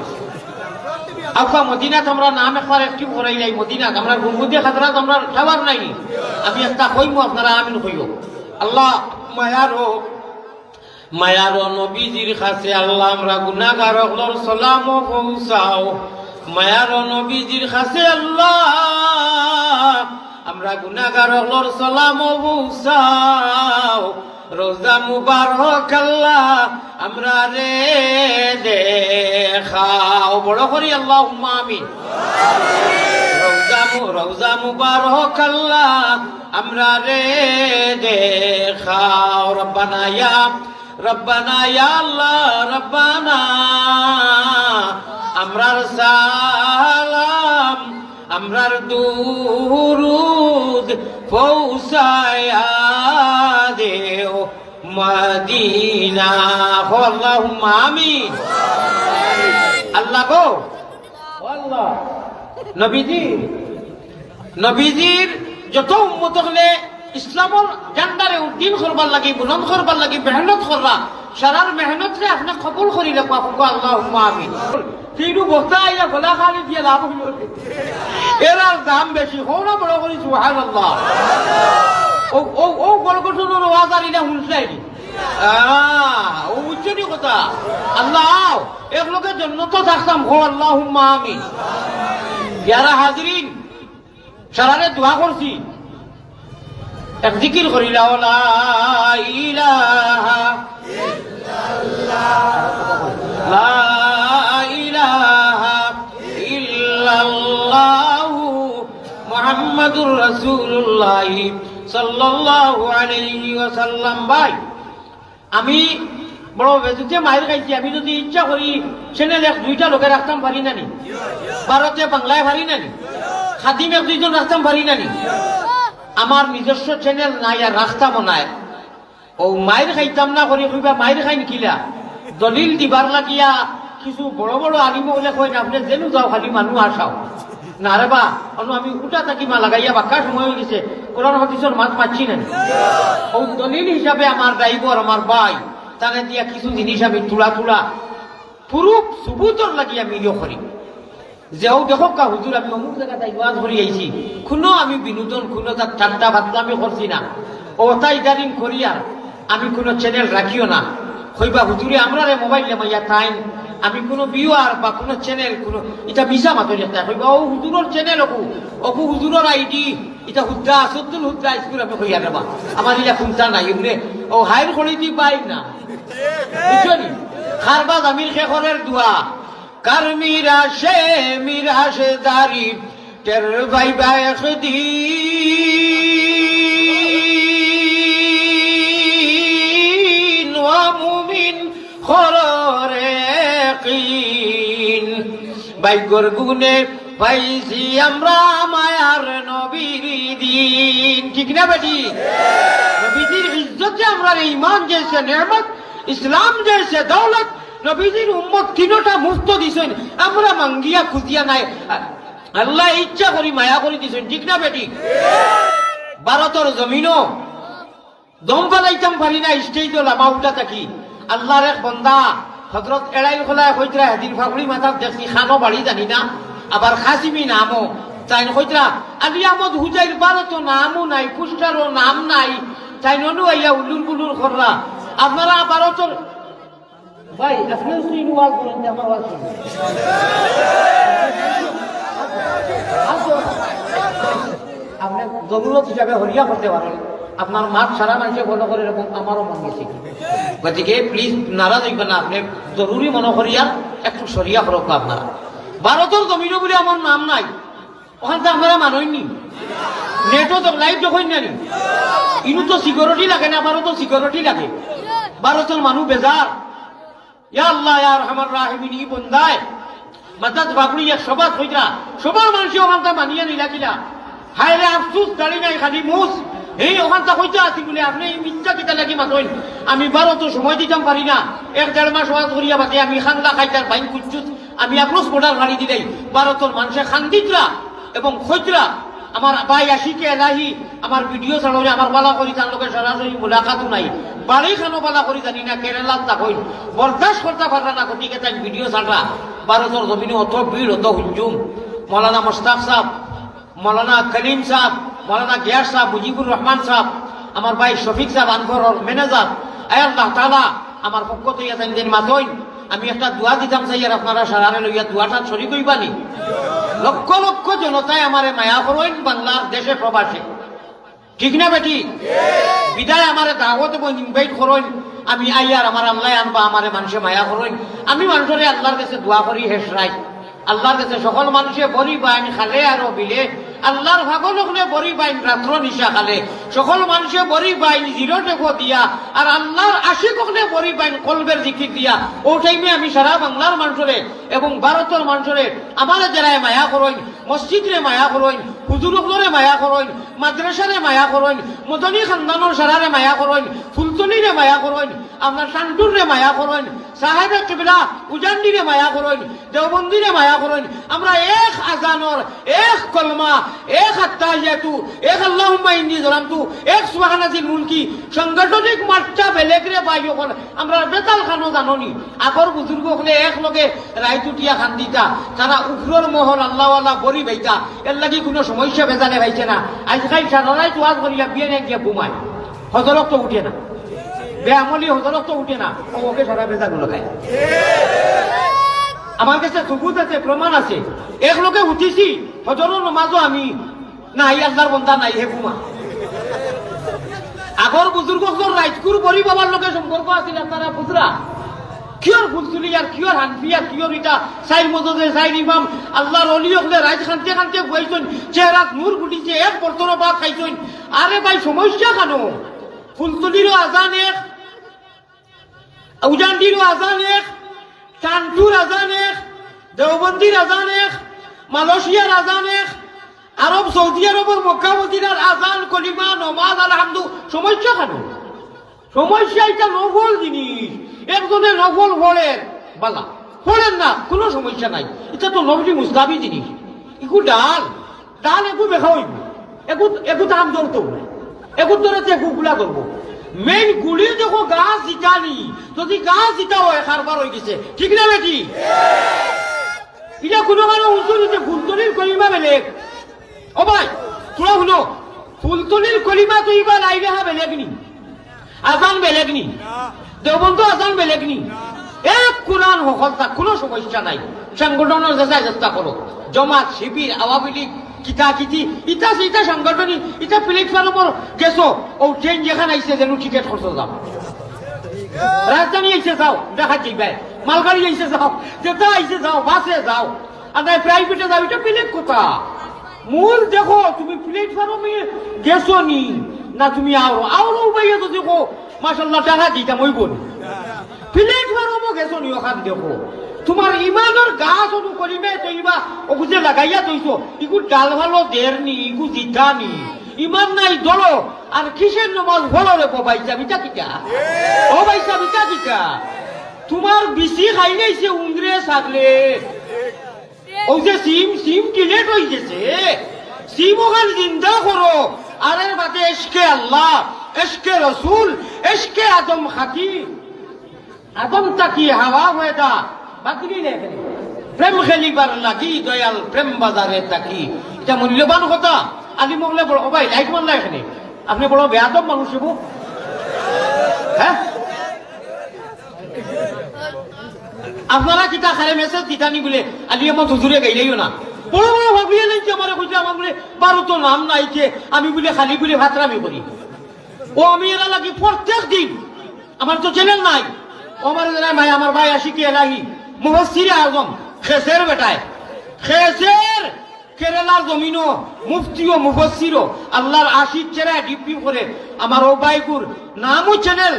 আউক্কা মদিনাত আমরা নাম একবার active করাইলাই, মদিনাত আমরা গুম্বুদে খাজরাত আমরা tower নাই। আমি একটা কইমু, আপনারা আমিন কইও। আল্লাহ মায়ারো, মায়ারো নবীজির কাছে আল্লাহ আমরা গুনাহগার অকলর সালামও পৌঁছাও। মায়ারো নবীজির কাছে আল্লাহ আমরা গুনাহগার অকলর সালামও পৌঁছাও। রওজা মুবারক আল্লাহ আমরারে দেখাও। বড় করি আল্লাহুম্মা আমিন। রওজা মু-, রওজা মুবারক আল্লাহ আমরারে দেখাও। রব্বানা ইয়া, রব্বানা ইয়া আল্লাহ, রব্বানা আমরার সালাম, আমরার দুরুদ পৌঁছায়া দেও মদিনা। কও আল্লাহুম্মা আমিন। আল্লাহ গো, ও আল্লাহ, নবীজি, নবীজির যত উম্মত অকলে ইসলামর ঝান্ডারে উদ্দিন করবার লাগি, বুলন্দ করবার লাগি মেহনত কররা, সারার মেহনতরে আপনে কবুল করি লেখবা, কও আল্লাহুম্মা আমিন। তিনু বক্তা আইয়া গলা খালি দিয়া লাভ অইলো। এরার দাম বেশি, কও না বড় করি সুবহানাল্লাহ। ও, ও, ও গর্গটনর ওয়াজ আর ইলা হুনছলায় নি? আহ, ও বুঝছো নি কথা? আল্লাহ, এক লগে জন্নতো থাকতাম, কও আল্লাহুম্মা আমিন। ইয়ারা হাজিরিন, সারারে দোয়া করছি, এক জিকির করিলাও, লা ইলাহা ইল্লাল্লাহ, লা ইলাহা ইল্লাল্লাহু মুহাম্মাদুর রাসূলুল্লাহ সাল্লাল্লাহু আলাইহি ওয়াসাল্লাম। ভাই, আমি বড় বেজুতে মাইর খাইছি, আমি যদি ইচ্ছা করি channel এক দুইটা লগে রাখতাম পারি না নি? ভারতে বাংলায় পারি না নি? খাদিম এক দুইজন রাখতাম পারি না নি? আমার নিজস্ব channel নাই আর রাখতামও নায়। ও মাইর খাইতাম না করি কইবা মাইর খাইন কিলা? দলিল দিবার লাগিয়া কিছু বড় বড় আলিম অকলে কইন, আপনে যেনু যাও খালি মানু আসাও। না রে বা, অনো আমি উটা থাকি মা লাগাইয়া বাক্কা সময় অইগেছে, কোরআন হাদিসর মাত মাতছি না। ও দলিল হিসাবে আমার ড্রাইভার, আমার ভাই, তারে দিয়া কিছু জিনিস আমি তুলা তুলা proof সুবুতর লাগি আমি ইয়ে করি। যে ও দেখউক্কা হুজুর, আমি অমুক জাগাত ওয়াজ করি আইছি, কুনু আমি বিনোদন, কুনু তার ঠাট্টা ফাজলামি করছি না। ও তাই ইদারিং করিয়ার আমি কুনু channel রাখিও না। কইবা, "হুজুরে আমরারে mobile লামাইয়া তাইন, আমি কুনু viewer বা কুনু channel, কুনু ইটা মিছা মাতইন একটা।" কইবা, "ও হুজুরর channel অগু, অগু হুজুরর ID, ইটা হুদ্দা, সদ্দুল হুদ্দা স্কুল আমি কইয়া নেবা। আমার ইলা কুন্তা নাই, এমনে ও হাইর করি দি বাইর না।" বুঝছো নি? খারবাজ আমির শেখরের দোয়া, কার মিরাশে মিরাশদারি টের পাইবা একদিন, ও মুমিন, কররে কিন। ভাগ্যর গুণে পাইছি আমরা মায়ার নবীর দিন। ঠিক না বেটি? নবীজির ইজ্জতে আমরার ইমান যেছে নেয়ামত, ইসলাম যেছে দৌলত, নবীজির উম্মত তিনোটা মুফত দিছইন, আমরা মাঙ্গিয়া খুজিয়া নায়। আল্লায় ইচ্ছা করি মায়া করি দিছইন, ঠিক না বেটি? ভারতর জমিনো দম ফালাইতাম পারি না, stage-ও লামা উল্টা থাকি। আল্লার এক বন্দা হজরত এড়াইল খোলায় কইতরা, হেদিন ফাগুড়ি মাথাত দেখছি, খানো বাড়ি জানি না, আবার কাসিমি নামও। তাইন কইতরা, আলী আহমদ হুজাইর ভারতো নামও নাই, পোস্টারও নাম নাই। তাইন অনু আইয়া উলুর বুলুর কররা। আপনারা ভারতর ভাই, আপনে তো ইনু ওয়াজ করইন, আমার ওয়াজ করইন। আপনে জরুরত হিসাবে হরিয়া করতে পারইন। আপনার মাত সারা মানষে follow করে, এরকম আমারও মন গেছে। গতিকে please নারাজ অইবা না, আপনে জরুরি মনো করিয়া একটু সরিয়া করউক্কা আপনারা। ভারতর জমিনো বুলে আমার নাম নাই, অখানতা আপনারা মানইন নি? নেটো তো live দেখইন না নি? ইনু তো security লাগে না, ভারতো তো security লাগে। ভারতর মানুষ বেজার। ইয়া আল্লাহ, ইয়া আরহামার রাহিমিন, ই বন্দায় মাথাত ফাগুড়ি এক সভাত কইতরা, সভার মানষে অখানতা মানিয়া নিলা কিলা? হায় রে আফসুস, দাড়ি নাই, খালি মুছ। এই অখানতা কইতা আছি বুলে, আপনে ই মিথ্যা কিতা লাগি মাতইন? আমি ভারতো সময় দিতাম পারি না, এক দেড় মাস ওয়াজ করিয়া বাদে আমি খাংলা খাইতার বাইন কুচ্চুত, আমি across border ফাড়ি দিলাই। ভারতর মানষে খান্দিতরা, এবং খোঁজরা আমার ভাই আশিকে এলাহি আমার ভিডিও ছাড়ইন, আমার বালা করি তার লগে সরাসরি মুলাকাতও নাই। বাড়ি খানো বালা করি জানি না, কেরালাত থাকইন। বরদাস্ত করতা পাররা না, গতিকে তাইন ভিডিও ছাড়রা। ভারতর জমিনো অত ভিড়, অত হুজুম। মৌলানা মোস্তাক সাহেব, মৌলানা কলিম সাহেব, মৌলানা গিয়াস সাহেব, মুজিবুর রহমান সাহেব, আমার ভাই শফিক সাহেব, আনভরর ম্যানেজার, আয় আল্লাহ তাআলা, আমার পক্ষ থাকি তাইন যেন মাতইন, আমি একটা দোয়া দিতাম চাই, আর আপনারা সারারে লইয়া দোয়াটাত শরিক অইবানি। লক্ষ লক্ষ জনতায় আমারে মায়া করইন বাংলাদেশে প্রবাসে, ঠিক না বেটি? বিদায় আমারে দাওয়াত এবং ইনভাইট করইন, আমি আইয়ার, আমার আল্লায় আনবা, আমারে মানষে মায়া করইন। আমি মানষরে আল্লার গেছে দোয়া করি হেশরাই, আল্লার গেছে সকল মানষে বড়ি বাইন খালে আরো বিলে, আল্লার পাগল অকলে বড়ি বাইন রাত্র নিশা খালে, সকল মানষে বড়ি বাইন জিরো টেকো দিয়া, আর আল্লার আশিক অকলে বড়ি বাইন কলবের জিকির দিয়া। অউ টাইমে আমি সারা বাংলার মানষরে এবং ভারতর মানষরে, আমারে যেরায় মায়া করইন, মসজিদরে মায়া করইন, হুজুর অকলরে মায়া করইন, মাদ্রাসারে মায়া করইন, মদনী খান্দানর সারারে মায়া করইন, ফুলতলিরে মায়া করইন, আপনার শান্টুররে মায়া করইন, সাহেবে কিবলা উজান্ডিরে মায়া করইন, দেওবন্দিরে মায়া করইন। আমরা এক আজানর, এক কলমা, এক আত্তাহিয়াতু, এক আল্লাহুম্মা ইন্নী যালামতু, এক সুবহানাজিল মুলকি, সাংগঠনিক মাত্রা বেলেগরে ভাই অকল। আমরা বেতাল খানো জানো নি, আগর বুজুর্গ অকলে এক লগে রাইত উঠিয়া খান্দিতা, তারা উপরর মহল আল্লাহওয়ালা বড়ি বাইতা, এর লাগি কুনু সমস্যা বেজালে পাইছে না। আইজকাইল সারা রাইত ওয়াজ করিয়া বিয়ানে গিয়া ঘুমায়, হজরত তো উঠে না, বেআমলি হজরত তো উঠে না, ও ওকে সারা বেজাল গুলো খায়। আমার কাছে সুবুত আছে, প্রমাণ আছে। এক লগে উঠিছি, হজরর নমাজও আমি নাই, আল্লার বন্দা নাই, হে ঘুমা। আগর বুজুর্গ অকলর রাইতকুর বড়ি বাবার লগে সম্পর্ক আছিল, আপনারা বুজরা। কিয়র ফুলতলি আর কিয়র হানফি আর কিয়র ইটা, চাইর মদদে চাইর ইমাম, আল্লার অলি অকলে রাইত খানতে খানতে বইছইন, চেহারাত নূর ফুটিছে, এক বর্তন ভাত খাইছইন। আরে ভাই, সমস্যা কেন? ফুলতলিরও আজান এক, উজান্ডিরও আজান এক, শান্টুর আজান এক, দেওবন্দির আজান এক, মালয়েশিয়ার আজান এক, আরব সৌদি আরবর মক্কা মদিনার আজান, কলিমা, নমাজ, আলহামদু, সমস্যা কেন? সমস্যা ইটা নফল জিনিস, একজনে নফল পড়ের, বালা, পড়ের না, কুনু সমস্যা নাই। ইটা তো নফলি মুস্তাহাবি জিনিস। ইগু ডাল, ডাল এগু বেখা অইবো, এগু, এগু দাম ধরতো না, এগু ধরে তো এগু গুলা ধরবো। মেইন গুলি দেখো গাছ জিতানি, যদি গাছ জিতা অয়, কারবার অইগেছে, ঠিক না বেটি? ইটা কুনু কারো উঁচু নিচে ফুলতলির কলিমা বেলেগ। ও ভাই, তোরা হুনো, ফুলতলির কলিমা তো ইবা লাইলে হা বেলেগ নি, আজান বেলেগ নি, দেওবন্দ আজান বেলেগ নি। এক কোরআন হকলতা, কুনু সমস্যা নাই। সাংগঠনর যেতায় চেষ্টা করো, জমাত, শিবির, আওয়ামী লীগ, কিতা কিতি, ইতা সে ইতা সাংগঠনিক, ইতা প্ল্যাটফর্মর গেছো, ও ট্রেন যেখান আইছে যেন টিকিট খরচ যাও। রাজধানী আইছে যাও, ঢাকা যাইবায়, মালগাড়ি আইছে যাও, যেতা আইছে যাও, বাসে যাও, আর নাই প্রাইভেটে যাও, ইটা বেলেগ কথা। মূল দেখো, তুমি প্ল্যাটফর্মে গেছো নি, না তুমি আওরো, আওরো উবাইয়া যদি কো, মাশাআল্লাহ, টাকা দিতাম অইবো নি। প্ল্যাটফর্মও গেছো নি, অখান দেখো। তুমার ইমানর গাছ অনু কলিমায়ে তৈয়বা, অগু যে লাগাইয়া থইছো, ইগু ডাল ভালো দের নি, ইগু জিতা নি। ইমান নাই ধরো, আর কিসের নমাজ পড়ো রে, ও ভাইসাব, ইটা কিতা? ও ভাইসাব, ইটা কিতা? তুমার বিসি খাই নাইছে উংরে ছাগলে। অউ যে সিম, সিম ডিলিট অইগেছে, সিম অখান জিন্দা করো। আর এর বাদে এশকে আল্লাহ, এশকে রসুল, এশকে আদম খাকি, আদম তাকি হাওয়া পয়দা, বাকি নেই না এখানে। প্রেম খেলিবার লাগি দয়াল প্রেম বাজারে তাকি। ইটা মূল্যবান কথা। আলিম অকলে বড়, ও ভাই, লাইট মারলা এখানে। আপনে বড় বেয়াদব মানুষ, হ্যাঁ? আপনারা কিতা খালি মেসেজ দিতা নি বুলে, আলী আহমদ হুজুরে গাইলাইও না। বড় বড় ভাবিয়ে নাই যে আমারে কইছে, আমার বুলে বারো তো নাম নাই কে, আমি বুলে খালি বুলে ফাতরামি করি। ও আমি এরা লাগি প্রত্যেক দিন, আমার তো চ্যানেল নাই। ও আমার এরা ভাই, আমার ভাই আশিকে এলাহি, মুফাসসিরে আজম, খেসের বেটায়, খেসের কেরালার জমিনো মুফতি ও মুফাসসিরও আল্লার আশিক চেরায় ডিপি করে। আমার ও ভাইগুর নামও চ্যানেল,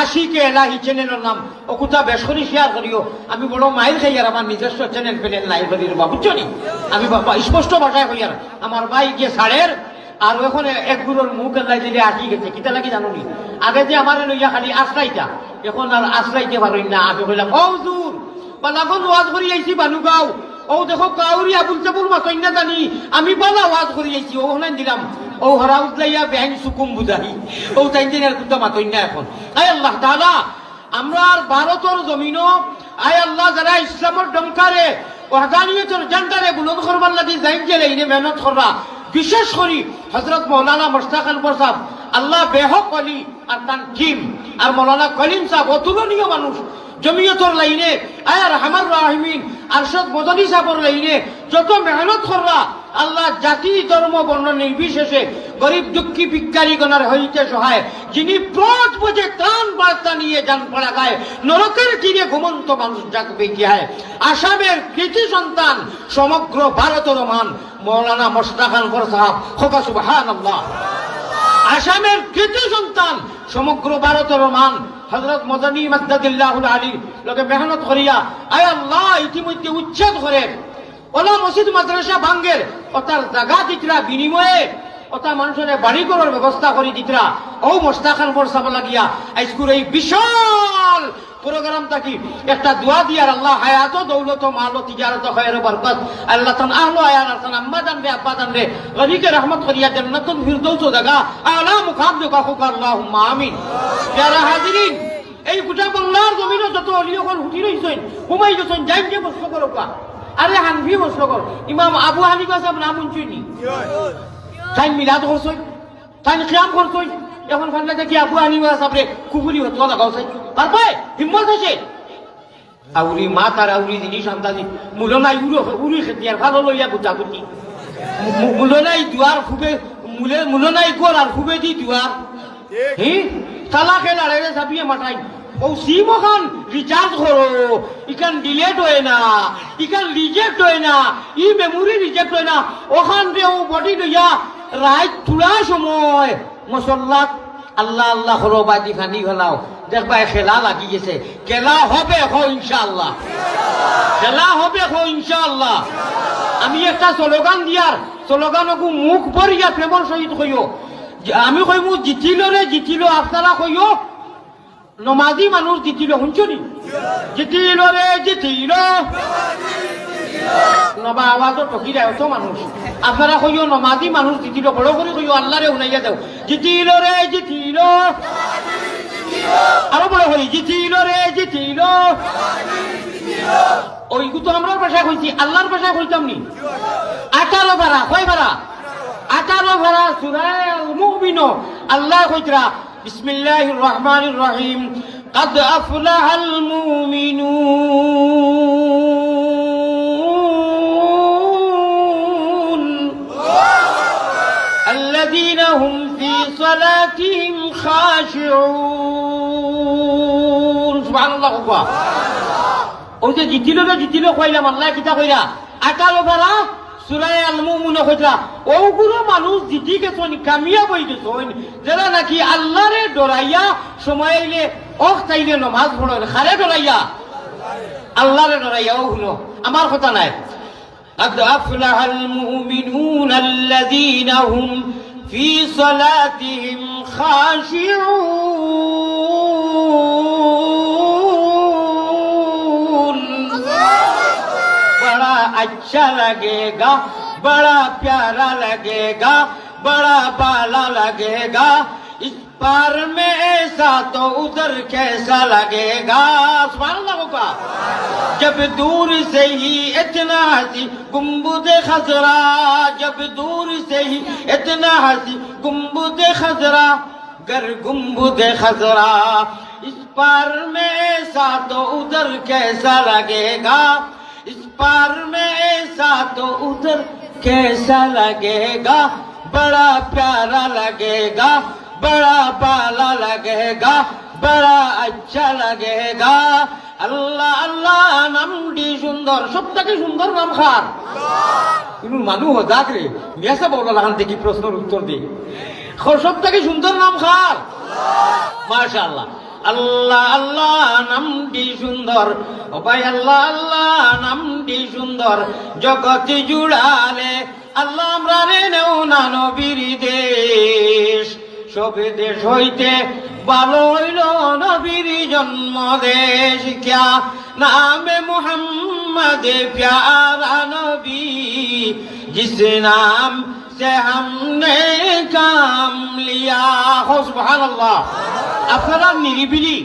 আশিকে এলাহি চ্যানেলর নাম। অকুতা বেশ করি শেয়ার করিও। আমি বড় মাইর খাইয়ার আমার নিজস্ব চ্যানেল প্যানেল নাই করি রে বাবা, বুঝছো নি? আমি বাবা স্পষ্ট ভাষায় কইয়ার, আমার ভাই গিয়ে ছাড়ের, আর অখন এক গুরুর মুখ আল্লাহ দিলে আশিক গেছে, কিতা লাগি জানো নি? আগে যে আমারে লইয়া খালি আশ্রাইতা, অখন আর আশ্রাইতে পারইন না। আমি কইলাম, "ও হুজুর, বালাগন ওয়াজ করি আইছি বানুগাঁও।" অউ দেখো, কাউরি আবুল তাবুল মাতইন না জানি, আমি বালা ওয়াজ করি আইছি, অউ হুনাইন দিলাম, অউ হরা উজলাইয়া বেআইন সুকুম বুঝাই, অউ তাইন দিন আর কুন্তা মাতইন না এখন। আয় আল্লাহ তাআলা, আমরার ভারতর জমিনো, আয় আল্লাহ, যারা ইসলামর ডঙ্কারে, ওয়াহদানিয়তর ঝান্ডারে বুলন্দ করবার লাগি যাইন যে লাইনে মেহনত কররা, বিশেষ করি হযরত মাওলানা মোস্তাক আনওয়ার সাহেব, আল্লাহ বেহক অলি আর তান টিম, আর মাওলানা কলিম সাহেব অতুলনীয় মানুষ, জমিয়তর লাইনে, আয় আরহামার রাহিমিন, আরশাদ মদনী সাহেবর লাইনে যত মেহনত কররা, আল্লাহ জাতি ধর্ম বর্ণ নির্বিশেষে গরিব দুঃখী ভিক্ষারি গণার হইতে সহায়, যিনি পথ বুঝে ত্রাণ বার্তা নিয়ে যান পাড়া গায়, নরকের তীরে ঘুমন্ত মানুষ ডাকবে কি হয়। আসামের কৃতি সন্তান, সমগ্র ভারতর মান, মৌলানা মোস্তাক আনওয়ার সাহেব, হোকা সুবহানাল্লাহ। আসামের কৃতি সন্তান, সমগ্র ভারতর মান, হযরত মদনী মাদ্দাদিল্লাহুল আলীর লগে মেহনত করিয়া, আয় আল্লাহ, ইতিমধ্যে উচ্ছেদ করে, ওলা মসজিদ মাদ্রাসা ভাঙ্গের, ওটার জাগা দিতরা বিনিময়ে, ওটা মানুষরে বাড়ি ঘরর ব্যবস্থা করি দিতরা। অউ মোস্তাক আনওয়ার সাহেব লাগিয়া আইজকুর এই বিশাল প্রোগ্রাম থাকি একটা দোয়া দিয়ার, আল্লাহ হায়াত ও দৌলত ও মাল ও তিজারত ও খয়ের ও বরকত, আল্লাহ তান আহল আয়াল আর তান আম্মা জানরে আব্বা জানরে গনিকে রহমত করিয়া জান্নাতুল ফিরদৌস ও জাগা আলা মুকাম দেউক্কা, হোকা আল্লাহুম্মা আমিন। যারা হাজিরিন, এই গোটা বাংলার জমিনো যত অলি অকল হুটি রইছইন, হুমাই গেছইন, যাইন যে প্রশ্ন করউক্কা। আরে হানফি প্রশ্ন কর, ইমাম আবু হানিফা সাহেব নাম হুনছইন নি? তাইন মিলাদ করছইন, তাইন কিয়াম করছইন। এখন ফান্ডা দেখি আবু হানিফা সাহেবরে কুফুরি ফতোয়া লাগাও চাই। পারবে? হিম্মত আছে? আউরি মাত আর আউরি জিনিস আন্দাজি। মুলো নাই উরু, উরু খেতিয়ার ফালো লইয়া গুতাগুতি। মু-, মু-, মুলো নাই দুয়ার খুবে, মুলে, মুলো নাই ঘর আর খুবে দি দুয়ার। হি? তালা খেলা রে সাবিয়ে মাঠাই। অউ সিম ওখান recharge করো, ইখান delete অয় না, ইখান reject অয় না, ই memory reject অয় না, ওখান রে অউ body লইয়া রাইত থুড়া সময় মুসল্লাত আল্লাহ আল্লাহ করো, বাদি ফানি ফালাও, দেখবায় খেলা লাগি গেছে, খেলা হবে কও ইনশাআল্লাহ, খেলা হবে কও ইনশাআল্লাহ। আমি একটা স্লোগান দিয়ার, স্লোগান ওগু মুখ ভরিয়া প্রেমর সহিত কইও, যে আমি কইমু, "জিতিল রে জিতিল", আপনারা কইও, "নমাজি মানুষ জিতিল", হুনছো নি? "জিতিল রে জিতিল।" নবা আওয়াজও টকি দেয় অত মানুষ। আপনারা কইও, "নমাজি মানুষ জিতিল", বড় করি কইও, আল্লাহরে হুনাইয়া দেও, "জিতিল রে জিতিল।" আরো বড় করি, "জিতিল রে জিতিল।" ওইগু তো আমরার ভাষায় কইছি, আল্লাহর ভাষায় কইতাম নি? আঠারো পারা, কয় পারা? আঠারো পারা, সূরা আল মুমিনুন, আল্লায় কইতরা, بسم الله الرحمن الرحيم. قد أفلح المؤمنون الذين هم في صلاتهم خاشعون. সুবহানাল্লাহ কউক্কা। অউ যে জিতিল রে জিতিল কইলাম, আল্লায় কিতা কইরা? আঠারো পারা সূরা আল মুমিনুন কইতরা, অগুলো মানুষ জিতি গেছইন, কামিয়াব অই গেছইন, যেরা নাকি আল্লাহরে ডরাইয়া সময় আইলে অখ তাইলে নমাজ পড়ইন। কারে ডরাইয়া? আল্লাহরে ডরাইয়া। অউ হুনো, আমার কথা নায়। قد أفلح المؤمنون الذين هم في صلاتهم خاشعون. بڑا اچھا لگے گا، بڑا پیارا لگے گا، بڑا بالا لگے گا، اس پار میں ایسا تو ادھر کیسا لگے گا۔ سبحان اللہ ہوگا۔ جب دور سے ہی اتنا ہنسی گنبد خضرا، جب دور سے ہی اتنا ہنسی گنبد خضرا، گر گنبد خضرا اس پار میں ایسا تو ادھر کیسا لگے گا، اس پار میں ایسا تو ادھر کیسا لگے گا، بڑا پیارا لگے گا، بڑا بالا لگے گا، بڑا اچھا لگے گا۔ আল্লাহ আল্লাহ নামটি সুন্দর, সব থাকি সুন্দর নাম কার? কিন্তু মানুষ হজাক রে, মিয়া সাব অলা লাখান দেখি প্রশ্নর উত্তর দে। খ-, সব থাকি সুন্দর নাম কার? মাশাআল্লাহ। আল্লাহ আল্লাহ নামটি সুন্দর, ও ভাই আল্লাহ আল্লাহ নামটি সুন্দর, জগত জুড়ালে আল্লাহ আমরারে নেও না নবীর দেশ, সব দেশ হইতে ভালো হইল নবীর জন্ম দেশ, ক্যা নামে মোহাম্মদ প্যারা নবী, জিস নাম সে হামনে কাম লিয়া। হো সুবহানাল্লাহ। আপনারা নিরিবিলি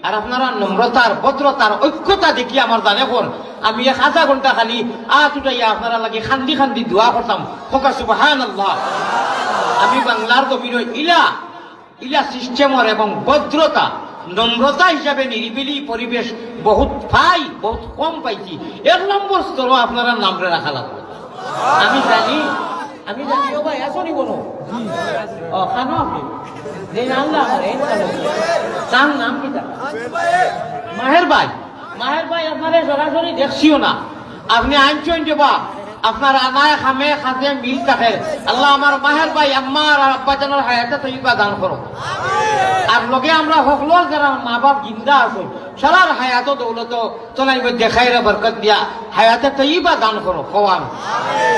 আর আপনারা নম্রতার, ভদ্রতার, ঐক্যতা দেখি আমার জানে কর, আমি এক আধা ঘন্টা খালি আত উঠাইয়া আপনারা লাগি খান্দি খান্দি দোয়া করতাম। হোকা সুবহানাল্লাহ। আমি বাংলার জমিনো ইলা ইলা সিস্টেমর এবং ভদ্রতা, নম্রতা হিসাবে নিরিবিলি পরিবেশ বহুত পাই, বহুত কম পাইছি। এক নম্বর স্তরও আপনারা নামরে রাখা লাগবে। আমি জানি, আমি জানি, ও ভাই, আসো নি কোনো? ও, খানো আপনি? যে নাম না আমার, এই খানো। তার নাম কিতা? মাহের ভাই। মাহের ভাই, আপনারে সরাসরি দেখছিও না। আপনি আনছইন যে বা, আপনার আনায় খামে খাজে মিল থাকে। আল্লাহ আমার মাহের ভাই, আম্মা আর আব্বা জানর হায়াতে তৈবা দান করো। আর লগে আমরা হকলর যারা মা বাপ জিন্দা আছে, সারার হায়াত দৌলত তলাই মধ্যে খায়রে বরকত দিয়া হায়াতে তৈবা দান করো। কওয়ান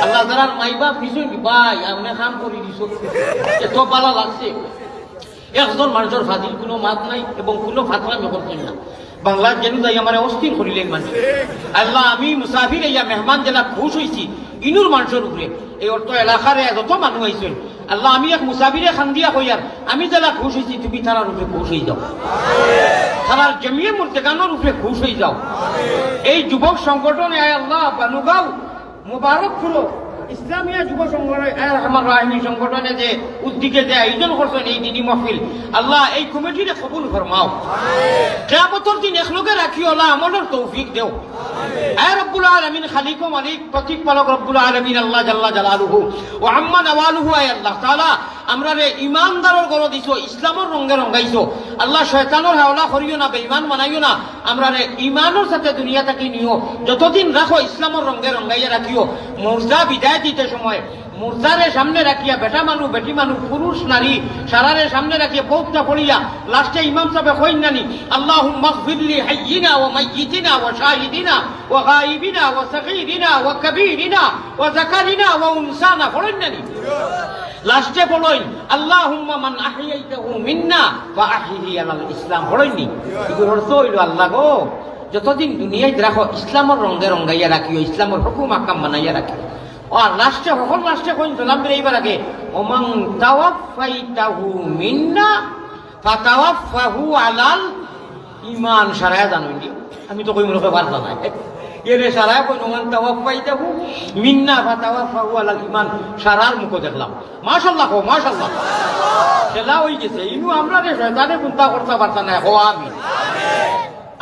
আল্লাহ যারার মাই বাপ নিছইন ভাই, আপনি কাম করি দিছো, এত ভালা লাগছে। একজন মানুষর ফাজিল কোনো মাত নাই এবং কোনো ফাতরামি করতেন না। বাংলার যেন যাই আমার অস্থির করিলেন মানুষ। আল্লাহ, আমি মুসাফির ইয়া মেহমান যেলা খুশ হইছি ইনুর মানুষর উপরে, এই অর্থ এলাকার যত মানুষ আইছেন, আল্লাহ, আমি এক মুসাফিরে খান্দিয়া কইয়ার, আমি যেলা খুশ হইছি, তুমি তারার উপরে খুশ হয়ে যাও, তারার জমিয়ে মুর্দেগানোর উপরে খুশ হয়ে যাও। এই যুবক সংগঠনে, আয় আল্লাহ, বানুগাঁও মোবারকপুরও ইসলামিয়া যুব সংগঠন, আয় রহমান রাহিমি সংগঠনে যে উদ্যোগে যে আয়োজন করছেন এই দিনী মহফিল, আল্লাহ এই কমিটিরে কবুল ফরমাও। কিয়ামতর দিন একলগে রাখিও, আল্লাহ আমলর তৌফিক দেও। আয় রব্বুল আলামিন, খালিক ও মালিক, প্রতিপালক রব্বুল আলামিন, আল্লাহ জাল্লা জালালুহু ওয়া আম্মা নওয়ালুহু, আয় আল্লাহ তাআলা, আমরারে ইমানদারর ঘরো দিছো, ইসলামর রঙে রঙাইছো। আল্লাহ শয়তানর হাওলা করিও না, বেঈমান বানাইও না। আমরারে ইমানর সাথে দুনিয়া থাকি নিও, যতদিন রাখো ইসলামর রঙে রঙাইয়া রাখিও। মুর্দা বিদায় দিতে সময় মুর্দারে সামনে রাখিয়া বেটা মানু, বেটি মানু, পুরুষ, নারী, সারারে সামনে রাখিয়া বউতটা পড়িয়া লাস্টে ইমাম সাহেবে কইন নানি, আল্লাহুম্মা গফির লি হাইয়িনা ওয়া মাইয়িতিনা ওয়া শাহিদিনা ওয়া গাইবিনা ওয়া সগীরিনা ওয়া কবীরিনা ওয়া যাকারিনা ওয়া উনসানা, পড়ইন নানি? লাস্টে পড়ইন, আল্লাহুম্মা মান আহইয়াইতাহু মিন্না ফা আহিহি আলাল ইসলাম, পড়ইন নি? ইগুর অর্থ অইলো, আল্লাহ গো, যতদিন দুনিয়াত রাখো, ইসলামর রঙে রঙাইয়া রাখিও, ইসলামর হুকুম আহকাম বানাইয়া রাখিও। আর লাস্টে, হকল লাস্টে কইন সালাম ফিরাইবার আগে, ওমান তাওয়াফাইতাহু মিন্না ফাতাওয়াফাহু আলাল ইমান, সারায় জানইন নি? আমি তো কই মনে কয় পারতা না। এরে সারায় কই, ওমান তাওয়াফাইতাহু মিন্না ফাতাওয়াফাহু আলাল ইমান, সারার মুখো দেখলাম। মাশাআল্লাহ কও, মাশাআল্লাহ। খেলা হই গেছে। ইনু আমরারে শয়তানে কুন্তা করতা পারতা না, কও আমি।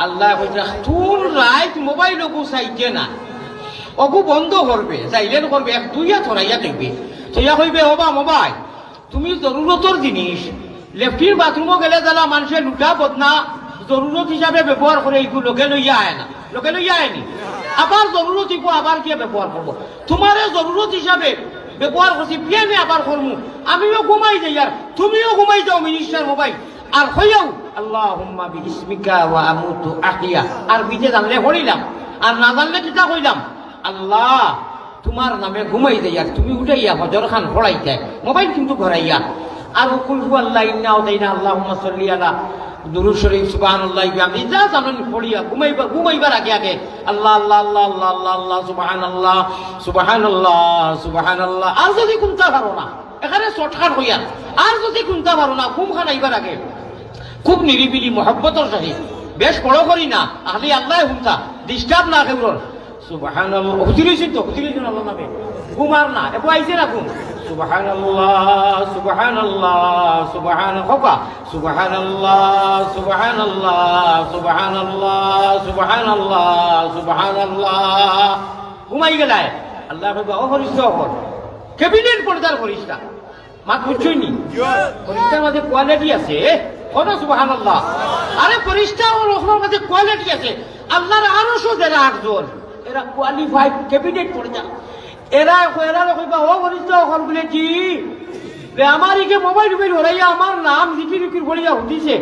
আল্লাহ কইতা, তুন রাইত মোবাইল ওগু চাইতে না। ওগু বন্ধ করবে, silent করবে, এক দুইয়া ধরাইয়া থইবে। থইয়া কইবে, ওবা মোবাইল, তুমি জরুরতর জিনিস, লেট্রিন বাথরুমো গেলে যেলা মানষে লুটা বদনা জরুরত হিসাবে ব্যবহার করে, ইগু লগে লইয়া আয় না, লগে লইয়া আয়নি। আবার জরুরত ইগু আবার গিয়া ব্যবহার করবো। তুমারে জরুরত হিসাবে ব্যবহার করছি, বিয়ানে আবার করমু। আমিও ঘুমাই যাইয়ার, তুমিও ঘুমাই যাও, মিনিস্টার মোবাইল। আর কইয়াও, আল্লাহুম্মা বিইসমিকা ওয়া আমুতু আহইয়া। আরবিতে জানলে পড়িলাম, আর না জানলে কিতা কইলাম? আল্লাহ, তুমার নামে ঘুমাই যাইয়ার, তুমি উঠাইয়া ফজর খান পড়াইতায়, মোবাইল কিন্তু ঘরাইয়া। আর কুল হুয়াল্লাহ, ইন্না আতাইনা, আল্লাহুম্মা সাল্লি আলা, দুরূদ শরীফ, সুবহানাল্লাহ, বিহামদি, যা জানইন পড়িয়া ঘুমাইবা, ঘুমাইবার আগে আগে আল্লাহ, আল্লাহ, আল্লাহ, সুবহানাল্লাহ, সুবহানাল্লাহ, সুবহানাল্লাহ। আর যদি কুন্তা পারো না, এখানে shortcut কইয়ার, আর যদি কুন্তা পারো না, ঘুম খান আইবার আগে খুব নিরিবিলি মহব্বতর সহিত, বেশ বড় করি না, খালি আল্লাহ হুনতা, disturb না কেউরর। সুবহানাল্লাহ। হুজুর হইছেন তো, হুজুর হইছেন আল্লাহ নামে। ঘুম আর না, এবার আইছে না ঘুম। সুবহানাল্লাহ, সুবহানাল্লাহ, সুবহান-, হোকা। সুবহানাল্লাহ, সুবহানাল্লাহ, সুবহানাল্লাহ, সুবহানাল্লাহ, সুবহানাল্লাহ। ঘুমাই গেলায়। আল্লাহ কইবা, ও ফরিস্তা অকল। Cabinet পর্দার ফরিস্তা। মাত বুঝছইন নি? ফরিস্তার মাঝে quality আছে, এ? কও না সুবহানাল্লাহ। আরে ফরিস্তা অকলর মাঝে quality আছে। আল্লাহর আরশো যেরা আটজন, এরা qualified cabinet পর্দা। এরা, এরা কইবা, ও ফরিস্তা অকল বুলে কি? বে আমার ইগে মোবাইল উবাইল হরাইয়া আমার নাম জিকির উকির বলিয়া হুদিছে।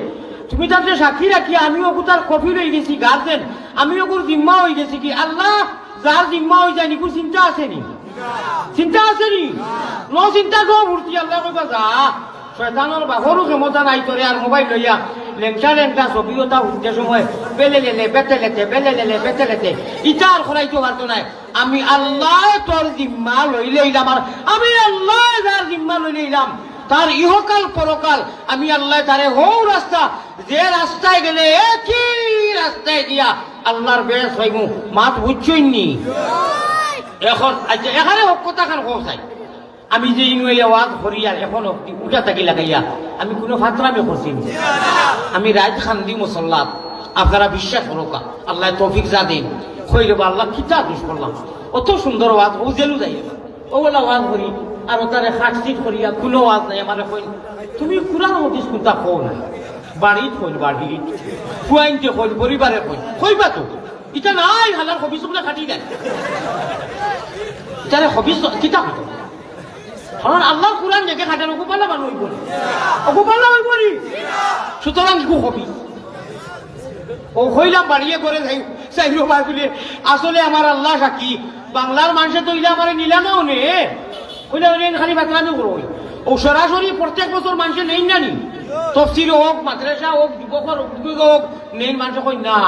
তুমি তাতে সাক্ষী রাখিয়া আমি ওগু তার কফিল হই গেছি, guardian। আমি ওগুর জিম্মা হই গেছি কি? আল্লাহ, যার জিম্মা হই যায়, নিকুর চিন্তা আছে নি? চিন্তা আছে নি? নো চিন্তা, নো ফুর্তি, আল্লাহ কইবা যা। শয়তানর বাপরও ক্ষমতা নাই তোরে আর মোবাইল লইয়া লেংটা লেংটা ছবি ওটা উঠতে সময় বেলে লেলে বেতে লেতে বেলে লেলে বেতে লেতে ইটা আর করাইতে পারতো নায়। আমি আল্লায় তোর জিম্মা লইলাইলাম, আর আমি আল্লায় যার জিম্মা লইলাইলাম, তার ইহকাল পরকাল আমি আল্লায় তারে হউ রাস্তা, যে রাস্তায় গেলে একই রাস্তায় গিয়া আল্লার বেহেস্ত পাইমু। মাত বুঝছইন নি? এখন আচ্ছা, এখানে হক কথা খান কও চাই। আমি যে ইনু এই ওয়াজ করি আর এখন অবধি উঠা থাকি লাগাইয়া আমি কুনু ফাতরামি করছি নি? আমি রাইত কান্দি মুসল্লাত, আপনারা বিশ্বাস করউক্কা, আল্লায় তৌফিক যা দেইন। কইরে বা আল্লাহ কিতা দুষ করলাম, অত সুন্দর ওয়াজ, ও জেলু যাই, ও বলা ওয়াজ করি, আর ওটারে খাটছিট করিয়া কুনু ওয়াজ নাই। আমারে কইন, তুমি কুরআন হাদিস কুনতা কও না, বাড়িত কইন, বাড়িত ফুয়াইন্তে কইন, পরিবারে কইন, কইবা তো। ইটা নাই, হালার হবিস উগলা খাটি দেয়। ইটারে হবিস কিতা কইতো? কারণ আল্লার কুরআন যেগে খাটের অগু বালা বানো অইবো নি, অগু বালা অইবো নি। সুতরাং ইগু হবিস। ও কইলাম বাড়িয়ে করে যাই, চাইলো ভাই বলে, আসলে আমার আল্লাহ সাক্ষী, বাংলার মানষে তো ইলা আমারে নিলা না অনে। কইলা অনে খালি বাতলামি করো। ও সরাসরি প্রত্যেক বছর মানষে নেইন না নি? তফসির হোক, মাদ্রাসা হোক, যুবক হোক, উদ্যোগ হোক, নেইন মানষে কই না।